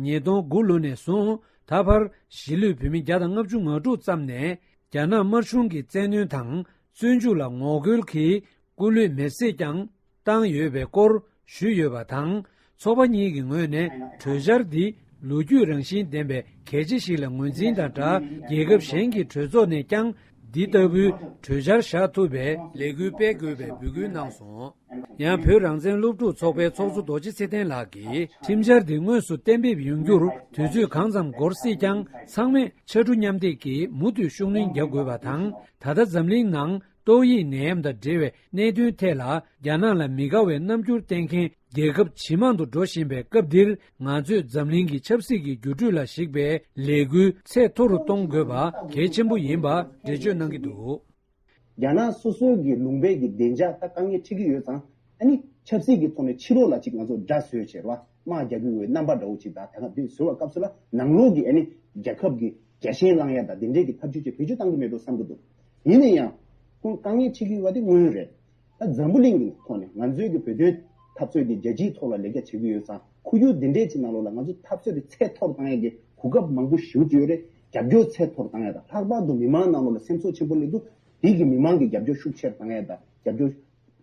ཉིས་སྟོང་དགུ་ལོ་ནས་བཟུང་ད་བར་གཞིས་ལུས་བོད་མི་བརྒྱ་དང་ལྔ་བཅུ་ང་དྲུག་ཙམ་ནས་རྒྱ་ནག་དམར་གཞུང་གི་བཙན་གནོན་དང་བཙོན་འཇུག་ལ་ངོ་རྒོལ་གྱིས་སྐུ་ལུས་མེར་སྲེག་ཀྱང་བཏང་ཡོད་པའི་སྐོར་ཞུས་ཡོད་པ་དང་། ཚོགས་པ་གཉིས་ཀྱི་ངོས་ནས་གྲོས་འཆར་འདི་ལོ་རྒྱུས་རང་བཞིན་ལྡན་པའི་གལ་ཆེ་ཞིག་ལ་ངོས་འཛིན་དང་སྦྲགས། རྒྱལ་ཁབ་གཞན་གྱི་གྲོས་ཚོགས་ནས་ཀྱང་འདི་ལྟ་བུའི་གྲོས་འཆར་བཞག་ཐུབ་པའི་ལས་འགུལ་སྤེལ་དགོས་པའི་འབོད་སྐུལ་གནང་སོང་། ཡང་བོད་རང་བཙན་སློབ་ཕྲུག་ཚོགས་པའི་ཚོགས་གཙོ་རྡོ་རྗེ་ཚེ་བརྟན་ལགས་ཀྱིས་ཁྲིམས་འཆར་འདི་དངོས་སུ་གཏན་འབེབས་ཡོང་རྒྱུར་དུས་ཚོད་གང་ཙམ་འགོར་སྲིད་ཀྱང་། ཚང་མས་ཕྱར་གྲུ་མཉམ་འདེགས་ཀྱིས་མུ་མཐུད་ཤུགས་སྣོན་རྒྱག་དགོས་པ་དང་། ད་ལྟ་འཛམ་གླིང་ནང་ཏོག་དབྱིབས་ནད་ཡམས་དང་འབྲེལ་བའི་གནད་དོན་ཐད་ལ་རྒྱ་ནག་ལ་མི་དགའ་བའི་རྣམ་འགྱུར་བསྟན་མཁན་རྒྱལ་ཁབ་ཇེ་མང་དུ་འགྲོ་བཞིན་པའི་སྐབས་འདིར། ང་ཚོས་འཛམ་གླིང་གི་ཆབ་སྲིད་ཀྱི་འགྱུར་འགྲོས་ལ་གཞིགས་པའི་ལས་འགུལ་ཚད་མཐོ་རུ་གཏོང་དགོས་པ་གལ་ཆེན་པོ་ཡིན་པ་འགྲེལ་བརྗོད་གནང་གི་འདུག། རྒྱ་ནག་སོ་སོའི་གི་ལུང་པའི་གི་བདེ་འཇགས་ད་དཀའ་ངལ་འཕྲད་ཀྱི་ཡོད་ཙང་། ཨ་ནི་ཆབ་སྲིད་ཀྱི་ཐོག་ནས་ཕྱི་ལོགས་ལ་ཅིག་ང་ཚོ་དགྲ་བཟོས་བྱས་ར་དམག་རྒྱག་གི་ཡོད་རྣམ་པ་འདྲ་བོ་ཅིག་དང་། ད་ག་དུས་བཟོས་པ་སྐབས་སུ་ལ་ནང་ལོགས་ཀྱི་ཨ་ནི་རྒྱལ་ཁབ་ཀྱི་རྒྱལ་ཞེན་བསླང་ཡ་དང་དེ་འདྲས་ཀྱི་ཐབས་ཇུས་ཅིག་བེད་སྤྱོད་གཏང་གི་མེད་འགྲོ་བསམ་གྱི་འདུག། ཡིན་ན་ཡང་ཁོང་དཀའ་ངལ་འཕྲད་ཀྱི་ཡོད་པ་དེ་དངོས་ཡོད་རེད། ད་འཛམ་བུ་གླིང་གི་ཐོག་ནས་ང་ཚོའི་གི་བོད་དོན་འཐབ་རྩོད་དེ་རྒྱལ་སྤྱིའི་ཐོག་ལ་ལས་ཀ་བྱེད་ཀྱི་ཡོད་ཙང་། ཁོར་ཡུག་འདི་འདྲས་ཅིག་ནང་ལོགས་ལ་ང་ཚོ་འཐབ་རྩོད་དེ་ཚད་མཐོར་བཏང་ཡ་གི་གོ་སྐབས་མང་པོ་ཞེ་པོ་ཅིག་ཡོད་རེད། རྒྱབ་སྐྱོར་ཚད་མཐོར་བཏང་ཡ་དང་། ལྷག་པར་དུ་མི་མང་ནང་ལོགས་ལ་སེམས་ཚོར་ཆེན་པོ་སླེབས་འདུག། དེ་གི་མི་མང་གི་རྒྱབ་སྐྱོར་ཤུགས་ཆེར་བཏང་ཡ་དང་། རྒྱབ་སྐྱོར་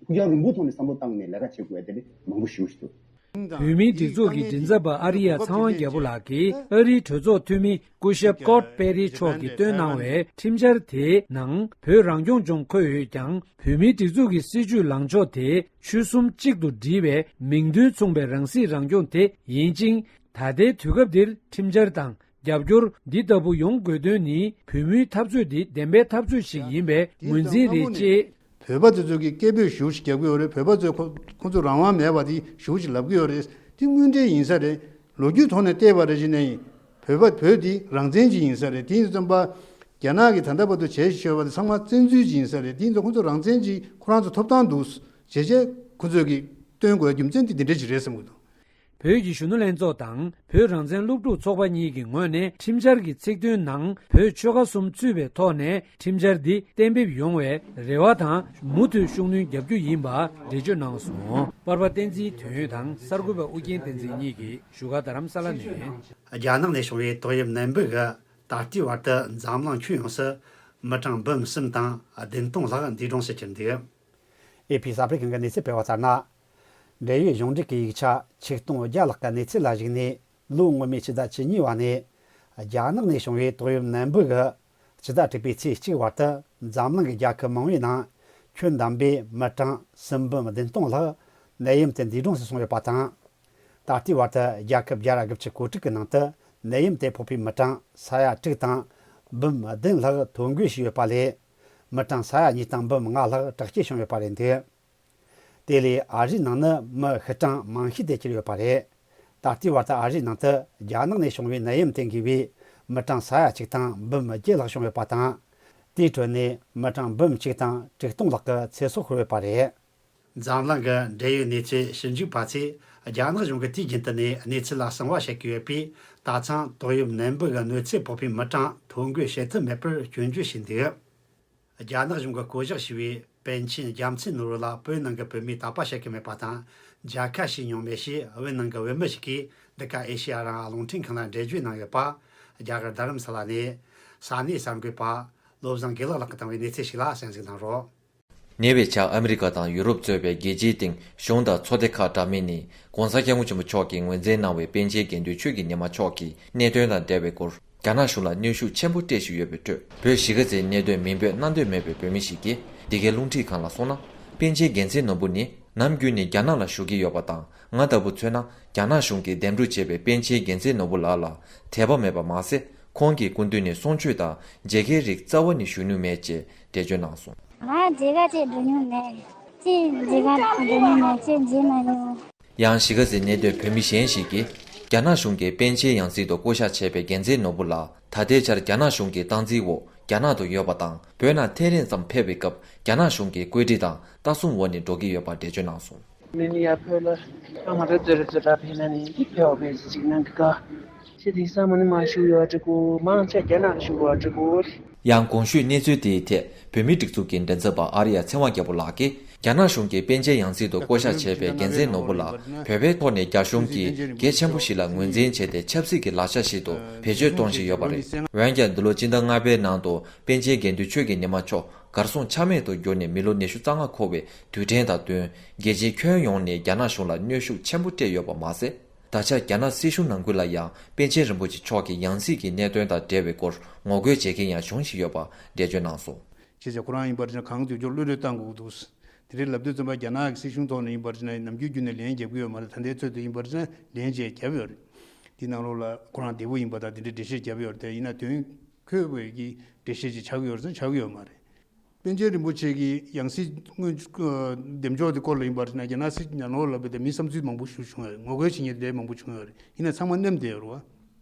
ཕུགས་རྒྱང་རིང་པོའི་ཐོག་ནས་བསམ་བློ་བཏང་ནས་ལས་ཀ་བྱེད་དགོས་ཡ་དེ་འདྲས་མང་པོ་ཞེ་པོ་ཞིག་འདུག། བོད་མིའི་སྒྲིག་འཛུགས་ཀྱི་མགྲིན་ཚབ་པ་ཨ་རི་ཡ་ཚངས་དབང་རྒྱལ་པོ་ལགས་ཀྱིས་ཨ་རིའི་གྲོས་ཚོགས་འཐུས་མི་སྐུ་ཞབས་སྐོད་པེ་རི་མཆོག་གིས་བཏོན་གནང་བའི་ཁྲིམས་འཆར་དེའི་ནང་བོད་རང་སྐྱོང་ལྗོངས་འཁོད་ཡོད་ཀྱང་། བོད་མིའི་སྒྲིག་འཛུགས་ཀྱི་སྲིད་བྱུས་ལངས་ཕྱོགས་དེ་ཆོལ་གསུམ་གཅིག་ཏུ་སྒྲིལ་བའི་མིང་དོན་མཚུངས་པའི་རང་སྲིད་རང་སྐྱོང་དེ་ཡིན་ཅིང་། ད་ལྟའི་དུས་སྐབས་འདིར་ཁྲིམས་འཆར་དང་རྒྱབ་སྐྱོར་འདི་ལྟ་བུ་ཡོང་དགོས་དོན་ནི། བོད་མིའི་འཐབ་རྩོད་འདི་བདེན་པའི་འཐབ་རྩོད་ཞིག་ཡིན་པའི་ངོས་འཛིན་རེད་ཅེས། བོད་པ་དེ་ཚོ་གིས་སྐད་འབོད་ཞེ་པོ་ཞིག་རྒྱབ་ཀྱི་ཡོད་རེད། བོད་པ་ཚོས་ཁོ་ཁོ་ཚོ་རང་དབང་མེད་པ་དེ་ཞེ་པོ་ཞིག་ལབ་ཀྱི་ཡོད་རེད། དེ་དངོས་འབྲེལ་ཡིན་ས་རེད། ལོ་རྒྱུས་ཐོག་ནས་བལྟས་པ་རེད་ཅེ་ནས། བོད་པ་བོད་དེ་རང་བཙན་ཅིག་ཡིན་ས་རེད། དེ་ཡིན་ཙམ་པ། རྒྱ་ནག་གིས་ད་ལྟ་བར་དུ་བྱས་བཞག་པ་དེ་ཚང་མ་བཙན་འཛུལ་ཅིག་ཡིན་ས་རེད། དེ་ཡིན་ཙང་ཁོ་ཚོ་རང་བཙན་ཅིག་ཁོ་རང་ཚོ་ཐོབ་ཐང་འདུག་བྱས་བྱས་ཁོ་ཚོས་ཀྱིས་སྟོན་དགོས་རྒྱུ་མཚན་དེ་འདི་འདྲ་ཅིག་རེད་བསམ་གྱི་འདུག། བོད་ཀྱི་གཞོན་ནུ་ལྷན་ཚོགས་དང་བོད་རང་བཙན་སློབ་ཕྲུག་ཚོགས་པ་གཉིས་ཀྱི་ངོས་ནས་ཁྲིམས་འཆར་གྱི་ཚིག་དོན་ནང་བོད་ཆོལ་ཁ་གསུམ་ཚུད་པའི་ཐོག་ནས་ཁྲིམས་འཆར་འདི་གཏན་འབེབས་ཡོང་བའི་རེ་བ་དང་མུ་མཐུད་ཤུགས་སྣོན་རྒྱག་རྒྱུ་ཡིན་པ་འགྲེལ་བརྗོད་གནང་སོང་། པར་པ་བསྟན་འཛིན་དོན་ཡོད་དང་གསར་འགོད་པ་ཨུ་རྒྱན་བསྟན་འཛིན་གཉིས་ཀྱིས་བཞུགས་སྒར་རྡ་རམ་ས་ལ་ནས། རྒྱ་ནག་ནས་བྱུང་བའི་ཏོག་དབྱིབས་ནད་འབུ་གིས་ད་ལྟའི་བར་དུ་འཛམ་གླིང་ཁྱོན་ཡོངས་སུ་མི་གྲངས་འབུམ་གསུམ་དང་བདུན་སྟོང་ལྷག་འདས་གྲོངས་སུ་གྱུར་འདུག། ཨེ་ཕི་གསར་སྤེལ་ཁང་གིས་གནས་ཚུལ་སྤེལ་བ་ལྟར་ན། འབྲེལ་ཡོད་གཞུང་འབྲེལ་གྱི་ཡིག་ཆ་ཆིག་སྟོང་བརྒྱ་ལྷག་གི་གནས་ཚུལ་ལ་གཞིགས་ནས། ལོ་སྔོན་མའི་ཕྱི་ཟླ་བཅུ་གཉིས་པ་ནས་རྒྱ་ནག་ནས་བྱུང་བའི་ཏོག་དབྱིབས་ནད་འབུ་གིས་ཕྱི་ཟླ་དྲུག་པའི་ཚེས་གཅིག་བར་དུ་འཛམ་གླིང་གི་རྒྱལ་ཁབ་མང་བོའི་ནང་ཁྱོན་བསྡོམས་པའི་མི་གྲངས་སུམ་འབུམ་བདུན་སྟོང་ལྷག་ནད་ཡམས་དེ་འདས་གྲོངས་སུ་སོང་ཡོད་པ་དང་། ད་ལྟའི་བར་དུ་རྒྱལ་ཁབ་བརྒྱ་དང་དགུ་བཅུ་གོ་དྲུག་གི་ནང་དུ་ནད་ཡམས་དེ་ཕོག་པའི་མི་གྲངས་ས་ཡ་དྲུག་དང་འབུམ་བདུན་ལྷག་ཐོ་འགོད་བྱས་ཡོད་པ་ལས། མི་གྲངས་ས་ཡ་གཉིས་དང་འབུམ་ལྔ་ལྷག་དྲག་སྐྱེད་བྱུང་ཡོད་པ་རེད་འདུག། དེ་ལས་ཨ་རིའི་ནང་ནི་མི་ཤི་གྲངས་མང་ཤོས་དེ་གྱུར་ཡོད་པ་རེད། ད་ལྟའི་བར་དུ་ཨ་རིའི་ནང་དུ་རྒྱ་ནག་ནས་བྱུང་བའི་ནད་ཡམས་དེ་འགོས་པའི་མི་གྲངས་ས་ཡ་གཅིག་དང་འབུམ་བརྒྱད་ལྷག་བྱུང་ཡོད་པ་དང་། དེའི་ཁྲོད་ནས་མི་གྲངས་འབུམ་གཅིག་དང་དྲུག་སྟོང་ལྷག་གི་ཚེ་སྲོག་ཤོར་ཡོད་པ་རེད། འཛམ་གླིང་གི་འབྲེལ་ཡོད་གནས་ཚུལ་ཞིབ་འཇུག་པ་ཚོས་རྒྱ་ནག་གཞུང་གིས་དུས་རྒྱུན་དུ་ནས་གནས་ཚུལ་ལ་གསང་བ་བཤད་ཀྱི་ཡོད་པས། ད་ཐེངས་ཏོག་དབྱིབས་ནད་འབུ་གི་གནོད་འཚེ་ཕོག་པའི་མི་གྲངས་ཐོ་འགོད་བྱེད་ཐུབ་མེད་པར་སྐྱོན་བརྗོད་བྱས་འདུག། རྒྱ་ནག་གཞུང་གིས་བསྐོ་གཞག་བྱས་པའི་པཎ་ཆེན་རྒྱལ་མཚན་ནོར་བུ་ལ་བོད་ནང་གི་བོད་མིས་དད་པ་བྱེད་ཀྱི་མེད་པ་དང་མཇལ་ཁ་བྱས་མྱོང་མེད་ཞེས་བོད་ནང་གི་བོད་མི་ཞིག་གིས་འདི་ག་ཨེ་ཤེ་ཡ་རང་དབང་རླུང་འཕྲིན་ཁང་ལ་འགྲེལ་བརྗོད་གནང་ཡོད་པ། རྒྱ་གར་རྡ་རམ་ས་ལ་ནས་ས་གནས་གསར་འགོད་པ་བློ་བཟང་དགེ་ལེགས་ལགས་ཀྱིས་བཏང་བའི་གནས་ཚུལ་ཞིག་ལ་གསན་གཟིགས་གནང་རོགས། ཉེ་བའི་ཆར་ཨ་མི་རི་ཀ་དང་ཡུ་རོབ་གཙོས་པའི་རྒྱལ་སྤྱིའི་སྟེང་གཞུང་དང་ཚོགས་སྡེ་ཁག་འདྲ་མིན་ནས་༧གོང་ས་༧སྐྱབས་མགོན་ཆེན་པོ་མཆོག་གིས་ངོས་འཛིན་གནང་བའི་པཎ་ཆེན་དགེ་འདུན་ཆོས་ཀྱི་ཉི་མ་མཆོག་གི་གནད་དོན་དང་འབྲེལ་བའི་སྐོར། རྒྱ་ནག་གཞུང་ལ་གནོན་ཤུགས་ཆེན་པོ་སྤྲད་བཞིན་ཡོད་པའི་ཁྲོད། བོད་གཞིས་ཀ་རྩེའི་གནད་དོན་མིང་འབོད་གནང་འདོད་མེད་པའི་བོད་མི་ཞིག་གིས་འདི་གའི་རླུང་འཕྲིན་ཁང་ལ་གསུངས་ན། པཎ་ཆེན་རྒྱལ་མཚན་ནོར་བུ་ནི་ནམ་རྒྱུན་ནས་རྒྱ་ནག་ལ་བཞུགས་ཀྱི་ཡོད་པ་དང་། ང་ལྟ་བུ་མཚོན་ན། རྒྱ་ནག་གཞུང་གིས་འདེམས་སྒྲུག་བྱས་པའི་པཎ་ཆེན་རྒྱལ་མཚན་ནོར་བུ་ལགས་ལ་དད་པ་མེད་པ་མ་ཟད། ཁོང་གི་སྐུ་མདུན་ནས་གསུང་ཆོས་དང་མཇལ་ཁའི་རིགས་རྩ་བ་ནས་ཞུ་མྱོང་མེད་ཅེས་འགྲེལ་བརྗོད་གནང་སོང་། ང་མཇལ་ཁ་ཅིག་འགྲོ་མྱོང་མེད། ཅིག་མཇལ་ཁ་འགྲོ་མྱོང་མེད། ཅིག་མཇལ་མ་མྱོང་། ཡང་གཞིས་ཀ་རྩེའི་གནད་དོན་བོད་མི་གཞན་ཞིག་གིས། རྒྱ་ནག་གཞུང་གིས་པཎ་ཆེན་ཡང་སྲིད་དུ་བསྐོ་གཞག་བྱས་པའི་རྒྱལ་མཚན་ནོར་བུ་ལགས། ད་ལྟའི་ཆར་རྒྱ་ནག་གཞུང་གི་སྟངས་འཛིན་འོག་རྒྱ་ནག་ཏུ་ཡོད་པ་དང་། བོད་ནང་ཐེངས་རིང་ཙམ་ཕེབས་པའི་སྐབས། རྒྱ་ནག་གཞུང་གི་བཀོད་སྒྲིག་དང་ལྟ་སྲུང་འོག་ནས་འགྲོ་གི་ཡོད་པ་འགྲེལ་བརྗོད་གནང་སོང་། ནི་ནི་ཡ་བོད་ལ་ང་ར་ཙེ་ར་ཙེ་ར་ཕེ་ན་ནི་འདི་ཕེ་བ་ཕེ་ཅི་ཅིག་ནང་གི་ཀ་ཤི་དི་ས་མ་ནི་མ་ཞུ་ཡོད་ཅི་གོ་མང་ཆ་རྒྱ་ནག་ཞུ་བ་ཅི་གོ། ཡང་གོང་ཞུས་གནས་ཚུལ་དེའི་ཐད་བོད་མིའི་སྒྲིག་འཛུགས་ཀྱི་མགྲིན་ཚབ་པ་ཨ་རི་ཡ་ཚེ་དབང་རྒྱལ་པོ་ལགས་ཀྱིས། རྒྱ་ནག་གཞུང་གིས་པཎ་ཆེན་ཡང་སྲིད་དུ་བསྐོ་གཞག་བྱས་པའི་རྒྱལ་མཚན་ནོར་བུ་ལགས་བོད་པའི་ཐོག་ནས་རྒྱ་གཞུང་གིས་གལ་ཆེན་པོ་ཞིག་ལ་ངོས་འཛིན་བྱས་ཏེ། ཆབ་སྲིད་ཀྱི་ལག་ཆ་ཞིག་ཏུ་བེད་སྤྱོད་གཏོང་བཞིན་ཡོད་པ་རེད། འོན་ཀྱང་། འདི་ལོ་སྤྱི་ཟླ་ལྔ་པའི་ནང་དུ་པཎ་ཆེན་དགེ་འདུན་ཆོས་ཀྱི་ཉི་མ་མཆོག་གར་སོང་ཆ་མེད་དུ་གྱུར་ནས་མི་ལོ་ཉི་ཤུ་རྩ་ལྔ་འཁོར་བའི་དུས་དྲན་དང་བསྟུན། རྒྱལ་སྤྱིའི་ཁྱོན་ཡོངས་ནས་རྒྱ་ནག་གཞུང་ལ་གནོན་ཤུགས་ཆེན་པོ་སྤྲད་ཡོད་པ་མ་ཟད། ད་ཆ་རྒྱ་ནག་སྲིད་གཞུང་ནང་ཁུལ་ལ་ཡང་པཎ་ཆེན་རིན་པོ་ཆེ་མཆོག་གི་ཡང་སྲིད་ཀྱི་གནད་དོན་དང་འབྲེལ་བའི་སྐོར་ངོ་རྒོལ་བྱེད་མཁན་ཡང་བྱུང་བཞིན་ཡོད་པ་འགྲེལ་བརྗོད་གནང་སོང་། བྱས་ཙང་ཁོ་རང་ཡིན་པར་བྱས་ན་གང་འདོད་ཆོག་གློད་གྲོལ་བཏང་དགོས་ཀྱི་འདུག་དེ་འདྲའི་ལབ་དུས་ཙམ་པ་རྒྱ་ནག་གི་སྲིད་གཞུང་ཐོག་ནས་ཡིན་པར་བྱས་ན་ནམ་རྒྱུན་རྒྱུན་ནས་ལན་རྒྱབ་ཀྱི་ཡོད་མ་རེད། ད་ལྟའི་ཚོད་དུ་ཡིན་པར་བྱས་ན་ལན་ཅིག་རྒྱབ་ཡོད་རེད། དེའི་ནང་ལོགས་ལ་ཁོ་རང་བདེ་པོ་ཡིན་པ་དང་དེ་འདྲའི་འགྲེལ་བཤད་རྒྱབ་ཡོད་རེད། དེ་ཡིན་ན་དོན་འཁྱོལ་བའི་གི་འགྲེལ་བཤད་ཅིག་ཆགས་ཀྱི་ཡོད་རེད་ཟེར་ན་ཆགས་ཀྱི་ཡོད་མ་རེད། པཎ་ཆེན་རིན་པོ་ཆེ་གི་ཡང་སྲིད་སྔོན་འཇུག་འདེམས་འཇོག་དེ་སྐོར་ལ་ཡིན་པར་བྱས་ན་རྒྱ་ནག་སྲིད་ནང་ལོགས་ལ་བས་ཏེ་མི་བསམ་ཚུལ་མང་པོ་ཞིག་བྱུང་ཡོད་རེད། ངོ་རྒོལ་བྱེད་མཁན་དེ་འདྲའི་མང་པོ་བྱུང་ཡོད་རེད། ཡིན་ན་ཚང་མ་མནན་བསྡད་ཡོད་རེད་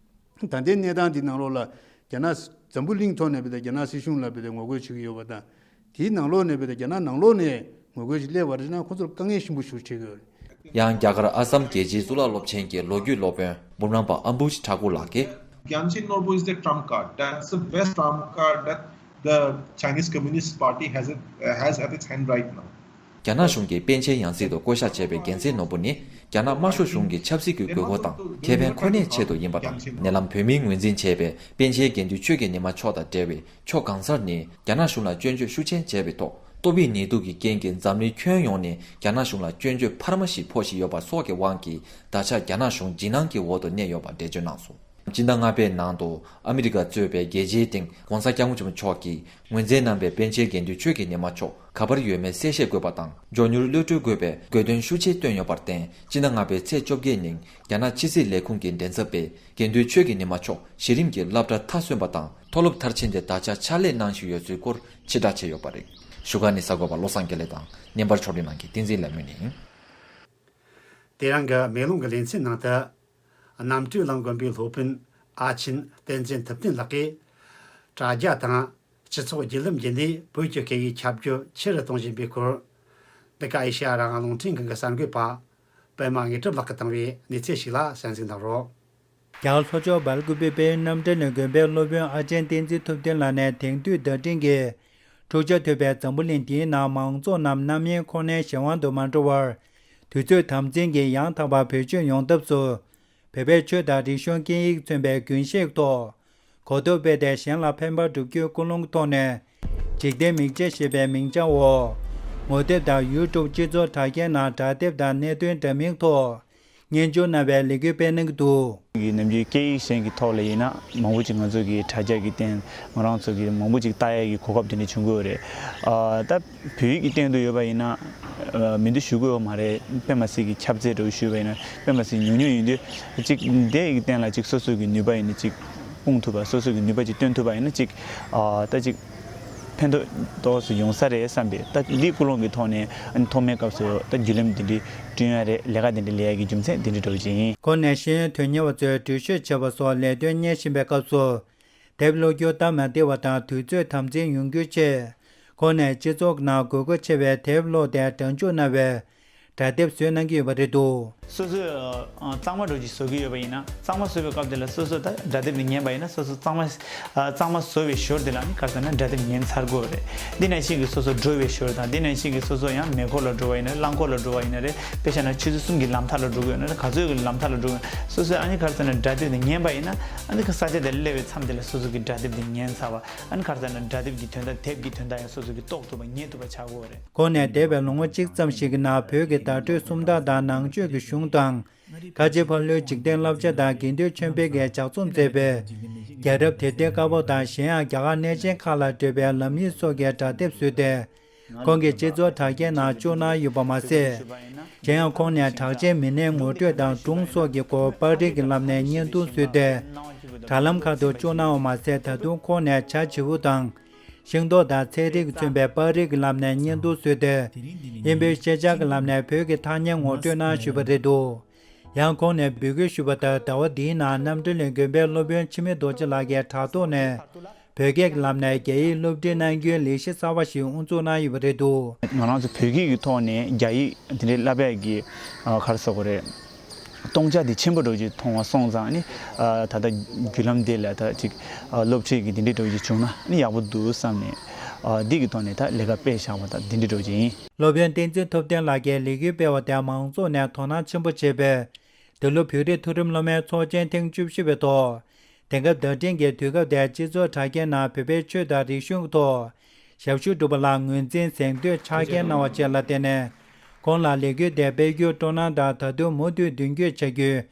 བ། ད་ལྟའི་གནས་སྟངས་འདི་ནང་ལོགས་ལ་རྒྱ་ནག་འཛམ་བུ་གླིང་ཐོག་ནས་བས་ཏེ་རྒྱ་ནག་སྲིད་གཞུང་ལ་བས་ཏེ་ངོ་རྒོལ་བྱེད་ཀྱི་ཡོད་པ་དང་། དེའི་ནང་ལོགས་ནས་བས་ཏེ་རྒྱ་ནག་ནང་ལོགས་ནས་ངོ་རྒོལ་ཞིག་སླེབས་པ་རེད་ན་ཁོ་ཚོར་དཀའ་ངལ་ཆེན་པོ་ཞིག་འཕྲད་ཀྱི་ཡོད་རེད། ཡང་རྒྱ་གར་ཨ་སམ་རྒྱལ་སྤྱིའི་གཙུག་ལག་སློབ་ཆེན་གྱི་ལོ་རྒྱུས་སློབ་དཔོན་འབུམ་རམས་པ་ཨམ་བུ་ཤི་ཁྲ་ཀུ་ལགས་ཀྱིས། Gyamsen Norbu is the trump card. That's the best trump card that the Chinese Communist Party has it, has at its hand right now. རྒྱ་ནག་གཞུང་གིས་པཎ་ཆེན་ཡང་སྲིད་དུ་བསྐོ་གཞག་བྱས་པའི་རྒྱལ་མཚན་ནོར་བུ་ནི་རྒྱ་ནག་དམར་ཤོག་གཞུང་གི་ཆབ་སྲིད་ཀྱི་དགོས་མཁོ་དང་ཁེ་ཕན་ཁོ་ནའི་ཆེད་དུ་ཡིན་པ་དང་། ཉེ་ལམ་བོད་མིས་ངོས་འཛིན་བྱས་པའི་པཎ་ཆེན་དགེ་འདུན་ཆོས་ཀྱི་ཉི་མ་མཆོག་དང་འབྲེལ་བའི་ཕྱོགས་གང་སར་ནས་རྒྱ་ནག་གཞུང་ལ་སྐྱོན་བརྗོད་ཤུགས་ཆེན་བྱས་པའི་ཐོག་ཏོག་དབྱིབས་ནད་དུག་གི་རྐྱེན་གྱིས་འཛམ་གླིང་ཁྱོན་ཡོངས་ནས་རྒྱ་ནག་གཞུང་ལ་སྐྱོན་བརྗོད་འཕར་མ་ཞིག་ཕོག་བཞིན་ཡོད་པ་སོགས་ཀྱི་དབང་གིས་ད་ཆ་རྒྱ་ནག་གཞུང་འཇིགས་སྣང་གི་འོག་ཏུ་གནས་ཡོད་པ་འགྲེལ་བརྗོད་གནང་སོང་། སྤྱི་ཟླ་ལྔ་པའི་ནང་དུ་ཨ་མི་རི་ཀ་གཙོས་པའི་རྒྱལ་སྤྱིའི་སྟེང་༧གོང་ས་༧སྐྱབས་མགོན་ཆེན་པོ་མཆོག་གིས་ངོས་འཛིན་གནང་པའི་པཎ་ཆེན་དགེ་འདུན་ཆོས་ཀྱི་ཉི་མ་མཆོག་ག་པར་ཡོད་མེད་གསལ་བཤད་དགོས་པ་དང་མགྱོགས་མྱུར་གློད་གྲོལ་དགོས་པའི་དགོས་འདུན་ཤུགས་ཆེ་བཏོན་ཡོད་པར་བརྟེན། སྤྱི་ཟླ་ལྔ་པའི་ཚེས་བཅོ་བརྒྱད་ཉིན་རྒྱ་ནག་ཕྱི་སྲིད་ལས་ཁུངས་ཀྱི་མགྲིན་ཚབ་པས་དགེ་འདུན་ཆོས་ཀྱི་ཉི་མ་མཆོག་གཞི་རིམ་གྱི་སློབ་གྲྭ་མཐར་སོན་པ་དང་མཐོ་སློབ་མཐར་ཕྱིན་ཏེ་ད་ཆ་ཕྱག་ལས་གནང་བཞིན་ཡོད་ཚུལ་སྐོར་ཕྱིར་བསྒྲགས་བྱས་ཡོད་པ་རེད། བཞུགས་སྒར་ནས་གསར་འགོད་པ་བློ་བཟང་དགེ་ལེགས་དང་བརྙན་པར་ཕྱོགས་སྒྲིག་གནང་མཁན་བསྟན་འཛིན་ལྷ་མོ་ཡིན། དེ་རིང་གི་མེ་ལོང་གི་ལེ་ཚན་ནང་དུ། རྣམ་གྲོལ་གླིང་དགོན་པའི་སློབ་དཔོན་ཨ་ཆེན་བསྟན་འཛིན་ཐུབ་བསྟན་ལགས་ཀྱིས། དྲ་རྒྱ་དང་སྤྱི་ཚོགས་བརྒྱུད་ལམ་བརྒྱུད་ནས་བོད་ཀྱི་སྐད་ཡིག་ཁྱབ་རྒྱ་ཆེ་རུ་གཏོང་བཞིན་པའི་སྐོར། འདི་ག་ཨེ་ཤེ་ཡ་རང་དབང་རླུང་འཕྲིན་ཁང་གི་གསར་འགོད་པ་པད་མ་དངོས་གྲུབ་ལགས་ཀྱིས་བཏང་བའི་གནས་ཚུལ་ཞིག་ལ་གསན་གཟིགས་གནང་རོགས། རྒྱ་གར་ལྷོ་ཕྱོགས་སྦེལ་ཀུ་པེ་པའི་རྣམ་གྲོལ་གླིང་དགོན་པའི་སློབ་དཔོན་ཨ་ཆེན་བསྟན་འཛིན་ཐུབ་བསྟན་ལགས་ནས་དེང་དུས་བརྡ་འཕྲིན་གྱི་འཁྲུག་ཆ་དོད་པའི་འཛམ་བུ་གླིང་འདིའི་ནང་མང་ཚོགས་རྣམས་རྣམ་གཡེང་ཁོ་ནའི་གཞན་དབང་དུ་མ་འགྲོ་བར། དུས་ཚོད་དམ་འཛིན་གྱིས་ཡང་དག་པར་བེད་སྤྱོད་ཡོང་ཐབས་སུ། བོད་པའི་ཆོས་དང་རིག་གཞུང་སྐད་ཡིག་མཚོན་པའི་རྒྱུན་ཤེས་ཐོག་གོ་རྟོགས་སྤེལ་ཏེ་གཞན་ལ་ཕན་པ་བསྒྲུབ་རྒྱུའི་ཀུན་སློང་ཐོག་ནས། འཇིག་རྟེན་མིག་འབྱེད་ཞེས་པའི་མིང་བྱང་འོག་ངོ་དེབ་དང་ཡུ་ཊུབ་སྤྱི་ཚོགས་དྲ་རྒྱའི་ནང་དྲ་དེབ་དང་གནད་དོན་འདྲ་མིན་ཐོག་སྙན་སྒྱུར་གནང་བའི་ལས་འགུལ་སྤེལ་གནང་གི་འདུག་ཡིན་ནམ་རྒྱུན་སྐད་ཡིག་གཞན་གྱི་ཐོག་ལ་ཡིན་ན་མང་པོ་ཅིག་ང་ཚོ་གི་དྲ་རྒྱ་གི་སྟེང་ང་རང་ཚོ་གི་མང་པོ་ཅིག་ལྟ་ཡ་གི་གོ་སྐབས་དེ་འདྲ་བྱུང་གི་ཡོད་རེད། ཨ་ད་བོད་ཡིག་གི་སྟེང་དུ་ཡོད་པ་ཡིན་ན་ཨ་མི་འདུག་ཞུ་གི་ཡོད་མ་རེད། དཔེ་མ་སྲིད་ཀྱི་ཁྱབ་ཚད་འདྲ་བོ་ཞུས་པ་ཡིན་ན་དཔེ་མ་སྲིད་ཉུང་ཉུང་ཡིན་དུས་ཅིག་འདི་ཡི་སྟེང་ལ་ཅིག་སོ་སོ་གི་ནུས་པ་ཡིན་ན་ཅིག་སྤུངས་ཐུབ་པ་སོ་སོ་གི་ནུས་པ་ཅིག་སྟོན་ཐུབ་པ་ཡིན་ན་ཅིག་ཨ་ད་ཅིག་ཕན་ཐོགས་ཏོག་ཙམ་ཡོང་ས་རེད་བསམ་པས། ད་འདི་ཀུན་སློང་གི་ཐོག་ནས་ཨ་ནི་ཐོག་མའི་སྐབས་སུ་ད་བརྒྱུད་ལམ་འདི་འདྲའི་བསྐྲུན་ཡ་རེད། ལས་ཀ་འདི་འདྲ་ལས་ཡ་གི་རྒྱུ་མཚན་འདི་འདྲ་འདྲ་བོ་ཅིག་ཡིན། ཁོང་ནས་ཤེས་ཡོན་དོན་གཉེར་བ་ཚོས་འགྲུལ་བཞུད་བྱེད་པ་སོགས་ལས་དོན་གཉེར་བཞིན་པའི་སྐབས་སུ། དེབ་ཀློག་རྒྱུ་སྟབས་མ་བདེ་བ་དང་དུས་ཚོད་དམ་འཛིན་ཡོང་རྒྱུའི་ཆེད། ཁོང་ནས་སྤྱི་ཚོགས་ནང་དགོས་མཁོ་ཆེ་བའི་དེབ་ཀློག་སྟེ་སྒྲ་འཇུག་གནང་བའི་ སྒྲ་དེབ་བཟོས་གནང་གི་ཡོད་པ་རེད་འདུག། སོ་སོས་ཨ་གཙང་མ་འདྲ་ཅིག་བཟོ་གི་ཡོད་པ་ཡིན་ན། གཙང་མ་བཟོ་བའི་སྐབས་དེ་ལ་སོ་སོ་ད་སྒྲ་དེབ་དེ་ཉན་པ་ཡིན་ན། སོ་སོ་གཙང་མ་ཨ་གཙང་མ་བཟོ་བའི་ཞོར་དེ་ལ་ནི་ག་རེ་ཟེར་ན་སྒྲ་དེབ་ཉན་ཚར་དགོས་རེད། འདི་ནང་བཞིན་གྱི་སོ་སོ་འགྲོ་བའི་ཞོར་དང་། འདི་ནང་བཞིན་གྱི་སོ་སོ་ཡང་མེ་འཁོར་ལ་འགྲོ་བ་ཡིན་ན། རླངས་འཁོར་ལ་འགྲོ་བ་ཡིན་ན་རེད། དཔེ་བཞག་ན་ཆུ་ཚོད་གསུམ་གྱི་ལམ་ཐག་ལ་འགྲོ་གི་ཡོད་ན་རེད། ག་ཚོད་ཀྱི་ལམ་ཐག་ལ་འགྲོ་གི་ཡོད་ན། སོ་སོས་ཨ་ནི་ག་རེ་ཟེར་ན་སྒྲ་དེབ་དེ་ཉན་པ་ཡིན་ན། ཨ་ནི་ས་ཆ་དེ་ལ་སླེབས་པའི་མཚམས་དེ་ལ་སོ་སོ་གི་སྒྲ་དེབ་དེ་ཉན་ཚར་བ། ཨ་ནི་ག་རེ་ཟེར་ན་སྒྲ་དེབ་ཀྱི་དོན་དག་དེབ་ཀྱི་དོན་དག་ཡང་སོ་སོ་གི་རྟོགས་ཐུབ་པ་ཉན་ཐུབ་པ་ཆགས་དགོས་རེད། ཁོང་ནས་འདས་པའི་ལོ་ངོ་གཅིག་ཙམ་ཞིག་གི་ནང་བོད་ཀྱི་བརྡ་སྤྲོད་སུམ་རྟགས་དང་ནང་ཆོས་ཀྱི་གཞུང་དང་། ཁ་ཆེ་ཕ་ལོའི་འཇིག་རྟེན་བསླབ་བྱ་དང་དགེ་འདུན་ཆོས་འཕེལ་གྱིས་ལྗགས་རྩོམ་མཛད་པའི་རྒྱལ་རབས་དེབ་ཐེར་དཀར་པོ་དང་། གཞན་ཡང་རྒྱ་གར་གནས་ཆེན་ཁག་ལ་འགྲེལ་པའི་ལམ་ཡིག་སོགས་ཀྱི་སྒྲ་དེབ་བཟོས་ཏེ། ཁོང་གིས་སྤྱི་ཚོགས་དྲ་རྒྱའི་ནང་བཅུག་གནང་ཡོད་པ་མ་ཟད། གཞན་ཡང་ཁོང་ནས་གྲགས་ཅན་མི་སྣའི་ངོ་སྤྲོད་དང་སྒྲུང་སོགས་ཀྱི་སྐོར་པར་རིས་ཀྱི་ལམ་ནས་བརྙན་ཐུང་བཟོས་ཏེ། དྲ་ལམ་ཁག་ཏུ་བཅུག་གནང་བ་མ་ཟད། ད་དུང་ཁོང་ནས་བྱ་བྱིའུ་དང་། ཤིང་ཏོག་དང་ཚལ་རིགས་མཚོན་པའི་པར་རིས་ཀྱི་ལམ་ནས་བརྙན་ཐུང་བཟོས་ཏེ། དབྱིན་པོའི་ཤེས་བྱ་གི་ལམ་ནས་བོད་ཀྱི་ཐ་སྙད་ངོ་སྤྲོད་གནང་བཞུགས་པ་རེད་འདུག། ཡང་ཁོང་ནས་འབོད་སྐུལ་ཞུས་པ་ལྟར། ཟླ་བ་འདིའི་ནང་རྣམ་གྲོལ་གླིང་དགོན་པའི་སློབ་དཔོན་འཆི་མེད་རྡོ་རྗེ་ལགས་ཀྱིས་དྲ་ཐོག་ནས་བོད་སྐད་ཀྱི་ལམ་ནས་རྒྱ་ཡིག་སློབ་ཁྲིད་གནང་རྒྱུའི་ལས་གཞི་གསར་པ་ཞིག་དབུ་འཛུགས་གནང་ཡོད་པ་རེད་འདུག། ང་རང་ཚོ་བོད་སྐད་ཀྱི་ཐོག་ནས་རྒྱ་ཡིག་དེ་འདྲའི་བསླབ་ཡག་གི་ཨ་ག་རེ་ཟེར་དགོས་རེད། སྟོང་ཆ་དེ་ཆེན་པོ་འདྲ་ཅིག་མཐོང་བ་སོང་ཙང་ནི། ཨ་ད་ལྟ་བརྒྱུད་ལམ་འདི་ལ་ད་ཅིག་ཨ་སློབ་ཁྲིད་ཀྱི་འདི་འདྲའི་འདྲ་ཅིག་བྱུང་ན་ནི་ཡག་པོ་འདུག་བསམ་ནས། ཨ་འདི་གི་ཐོག་ནས་ད་ལས་ཀ་སྤེལ་བཞག་པ་ད་འདི་འདྲའི་འདྲ་ཅིག་ཡིན། སློབ་དཔོན་བསྟན་འཛིན་ཐུབ་བསྟན་ལགས་ཀྱིས་ལས་འགུལ་སྤེལ་བ་དེར་མང་ཚོགས་ནས་དོ་སྣང་ཆེན་པོ་བྱས་པས། འདི་ལོ་བོད་རིགས་མཐོ་རིམ་སློབ་མའི་ཚོགས་ཆེན་ཐེངས་བཅུ་བཞི་པའི་ཐོག་དེང་སྐབས་བརྡ་འཕྲིན་གྱི་དུས་སྐབས་དེར་སྤྱི་ཚོགས་དྲ་རྒྱའི་ནང་བོད་པའི་ཆོས་དང་རིག་གཞུང་གི་ཐོག་ཞབས་ཞུ་སྒྲུབ་པ་ལ་ངོས་འཛིན་གཟེངས་བསྟོད་ཕྱག་འཁྱེར་གནང་བ་བཅས་ལ་བརྟེན་ནས། ཁོང་ལ་ལས་འགུལ་དེ་སྤེལ་རྒྱུར་སྤྲོ་སྣང་དང་། ད་དུང་མུ་མཐུད་མདུན་སྐྱོད་བྱ་རྒྱུའི་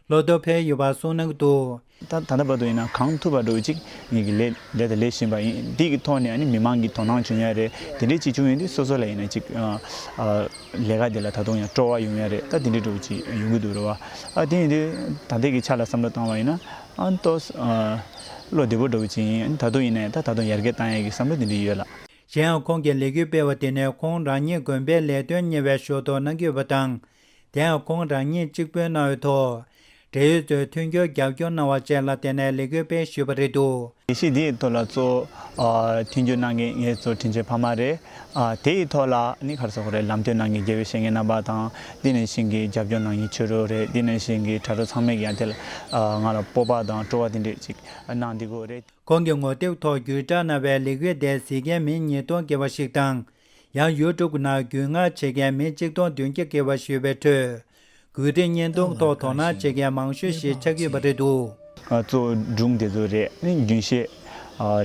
བློ་སྟོབས་འཕེལ་ཡོད་པ་གསུངས་གནང་གི་འདུག། ད་ད་ལྟ་བར་དུ་ཡིན་ན་གང་ཐུབ་པ་འདྲ་བོ་ཅིག་ངེད་ཀྱིས་ལས་ལས་དང་ལས་བཞིན་པ་ཡིན། འདི་གི་ཐོག་ནས་ཨ་ནི་མི་མང་གི་དོ་སྣང་བྱུང་ཡ་རེད། དེ་འདྲའི་ཅིག་བྱུང་ཡོང་དུས་སོ་སོ་ལ་ཡིན་ན་ཅིག་ཨ་ཨ་ལས་ཀ་དེ་ལ་ད་དུང་ཡང་སྤྲོ་བ་ཡོང་ཡ་རེད། ད་དེ་འདྲའི་འདྲ་བོ་ཅིག་ཡོང་གི་འདུག་རེད་བ། ཨ་དེ་ཡིན་དུས་ད་ལྟའི་གི་ཆ་ལ་བསམ་བློ་བཏང་བ་ཡིན་ན། ཨ་ཏོ་ཨ་བློ་བདེ་པོ་འདྲ་བོ་ཅིག་ཡིན། ད་དུང་ཡིན་ན་ཡང་ད་ད་དུང་ཡར་རྒྱས་བཏང་ཡ་གི་བསམ་བློ་དེ་འདྲ་ཡོད་ལ། གཞན་ཡང་ཁོང་གིས་ལས་འགུལ་སྤེལ་བ་དེ་ནི་ཁོང་རང་ཉིད་དགོན་པའི་ལས་དོན་གཉེར་བའི་ཞོར་དུ་གནང་གི་ཡོད་པ་དང་། དེ་ཡང་ཁོང་རང་ཉིད་གཅིག་དཔོན་གནང་བའི་ཐོག་འབྲེལ་ཡོད་ཚོས་མཐུན་འགྱུར་རྒྱབ་སྐྱོར་གནང་བ་བཅས་ལ་བརྟེན་ནས་ལས་འགུལ་སྤེལ་ཞུས་པ་རེད་འདུག། ལས་གཞི་འདིའི་ཐོག་ལ་གཙོ་བོ་ཨ་མཐུན་འགྱུར་གནང་མཁན་ངེད་ཚོ་དྲིན་ཆེན་ཕ་མ་རེད། ཨ་དེའི་ཐོག་ལ་ནི་ག་རེ་ཟེར་དགོས་རེད། ལམ་སྟོན་གནང་མཁན་དགེ་བའི་བཤེས་གཉེན་རྣམ་པ་དང་། འདི་ནང་བཞིན་གྱི་རྒྱབ་སྐྱོར་གནང་མཁན་ཆོས་གྲོགས་རེད། འདི་ནང་བཞིན་གྱི་དྲ་གྲོགས་ཚང་མས་ཀྱང་དེ་ལ་ཨ་ང་ལ་སྤོབས་པ་དང་སྤྲོ་བ་དེ་འདྲས་ཅིག་གནང་བསྡད་ཀྱི་ཡོད་རེད། ཁོང་གིས་ངོ་དེབ་ཐོག་བརྒྱུད་བསྒྲགས་གནང་བའི་ལས་འགུལ་དེར་གཟིགས་མཁན་མི་ཉིས་སྟོང་བརྒལ་བ་ཞིག་དང་། ཡང་ཡུ་ཊུབ་ནང་རྒྱུས་མངའ་བྱེད་མཁན་མི་གཅིག་སྟོང་བདུན་བརྒྱ་བརྒལ་བ་ཞིག་ཡོད་པའི་ཁྲོད། བོད་རིགས་བརྙན་ཐུང་ཐོག་དོ་སྣང་བྱེད་མཁན་མང་ཤོས་ཤིག་ཆགས་ཀྱི་ཡོད་པ་རེད་འདུག། གཙོ་བོ་སྒྲུང་དེ་ཚོ་རེད། རྒྱུན་ཤེས་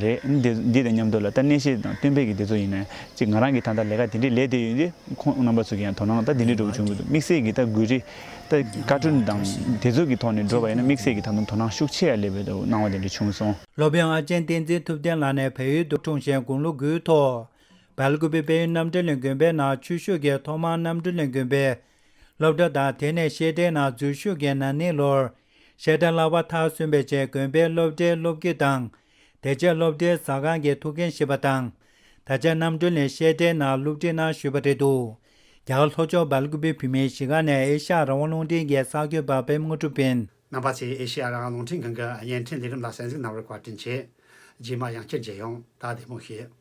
རེད། འདི་འདི་དང་མཉམ་དུ་ལ་ད་གནས་བཤད་དང་སྟོན་པའི་གི་དེ་ཚོ་ཡིན་ན་ཅིག་ང་རང་གི་ད་ལྟ་ལས་ཀ་དེ་འདྲས་ལས་བསྡད་ཡོད་དུས། ཁོང་རྣམ་པ་ཚོ་གི་ཡང་དོ་སྣང་ད་དེ་འདྲས་འདྲ་བོ་བྱུང་གི་འདུག། དམིགས་བསལ་གྱི་ད་འགུལ་རིས་ད་ཀར་ཊུན་དང་དེ་ཚོ་གི་ཐོག་ནས་འགྲོ་བ་ཡིན་ན། དམིགས་བསལ་གྱི་ད་དུང་དོ་སྣང་ཤུགས་ཆེ་ཡ་སླེབས་པའི་སྣང་བ་དེ་འདྲ་བྱུང་སོང་། སློབ་དཔོན་ཨ་ཅེ་བསྟན་འཛིན་ཐུབ་བསྟན་ལགས་ནས་བལ་ཡུལ་དུ་འཁྲུངས་ཤིང་དགུང་ལོ་དགུའི་ཐོག་སྦེལ་ཀུ་པེ་དཔལ་ཡོན་རྣམ་གྲོལ་གླིང་དགོན་པའི་ནང་ཆོས་ཞུགས་ཀྱིས་ཐོག་མར་རྣམ་གྲོལ་གླིང་དགོན་པའི་སློབ་གྲྭ་དང་། དེ་ནས་བཤད་གྲྭའི་ནང་འཛུལ་ཞུགས་ཀྱིས་ན་ནིང་ལོར་བཤད་གྲྭ་བསླབ་པ་མཐར་སོན་པའི་རྗེས་དགོན་པའི་སློབ་གྲྭའི་སློབ་དགེ་དང་། དེ་རྗེས་སློབ་གྲྭའི་ཟ་ཁང་གི་ཐུགས་འགན་བཞེས་པ་དང་། ད་ཆ་རྣམ་གྲོལ་གླིང་བཤད་གྲྭའི་ནང་སློབ་ཁྲིད་གནང་བཞུགས་པ་རེད་འདུག། རྒྱ་གར་ལྷོ་ཕྱོགས་སྦེལ་ཀུ་པེ་བོད་མིའི་གཞིས་ཀ་ནས་ཨེ་ཤ་ཡ་རང་དབང་རླུང་འཕྲིན་གྱི་གསར་འགོད་པ་པད་མ་དངོས་གྲུབ་ཡིན། རྣམ་པ་ཚོས་ཨེ་ཤ་ཡ་རང་དབང་རླུང་འཕྲིན་ཁང་གི་བརྙན་འཕྲིན་ལས་རིམ་ལ་གསན་གཟིགས་གནང་བར་བཀའ་དྲིན་ཆེ། རྗེས་མ་ཡང་བསྐྱར་མཇལ་ཡོང་། ད་བདེ་མོ་བྱོས།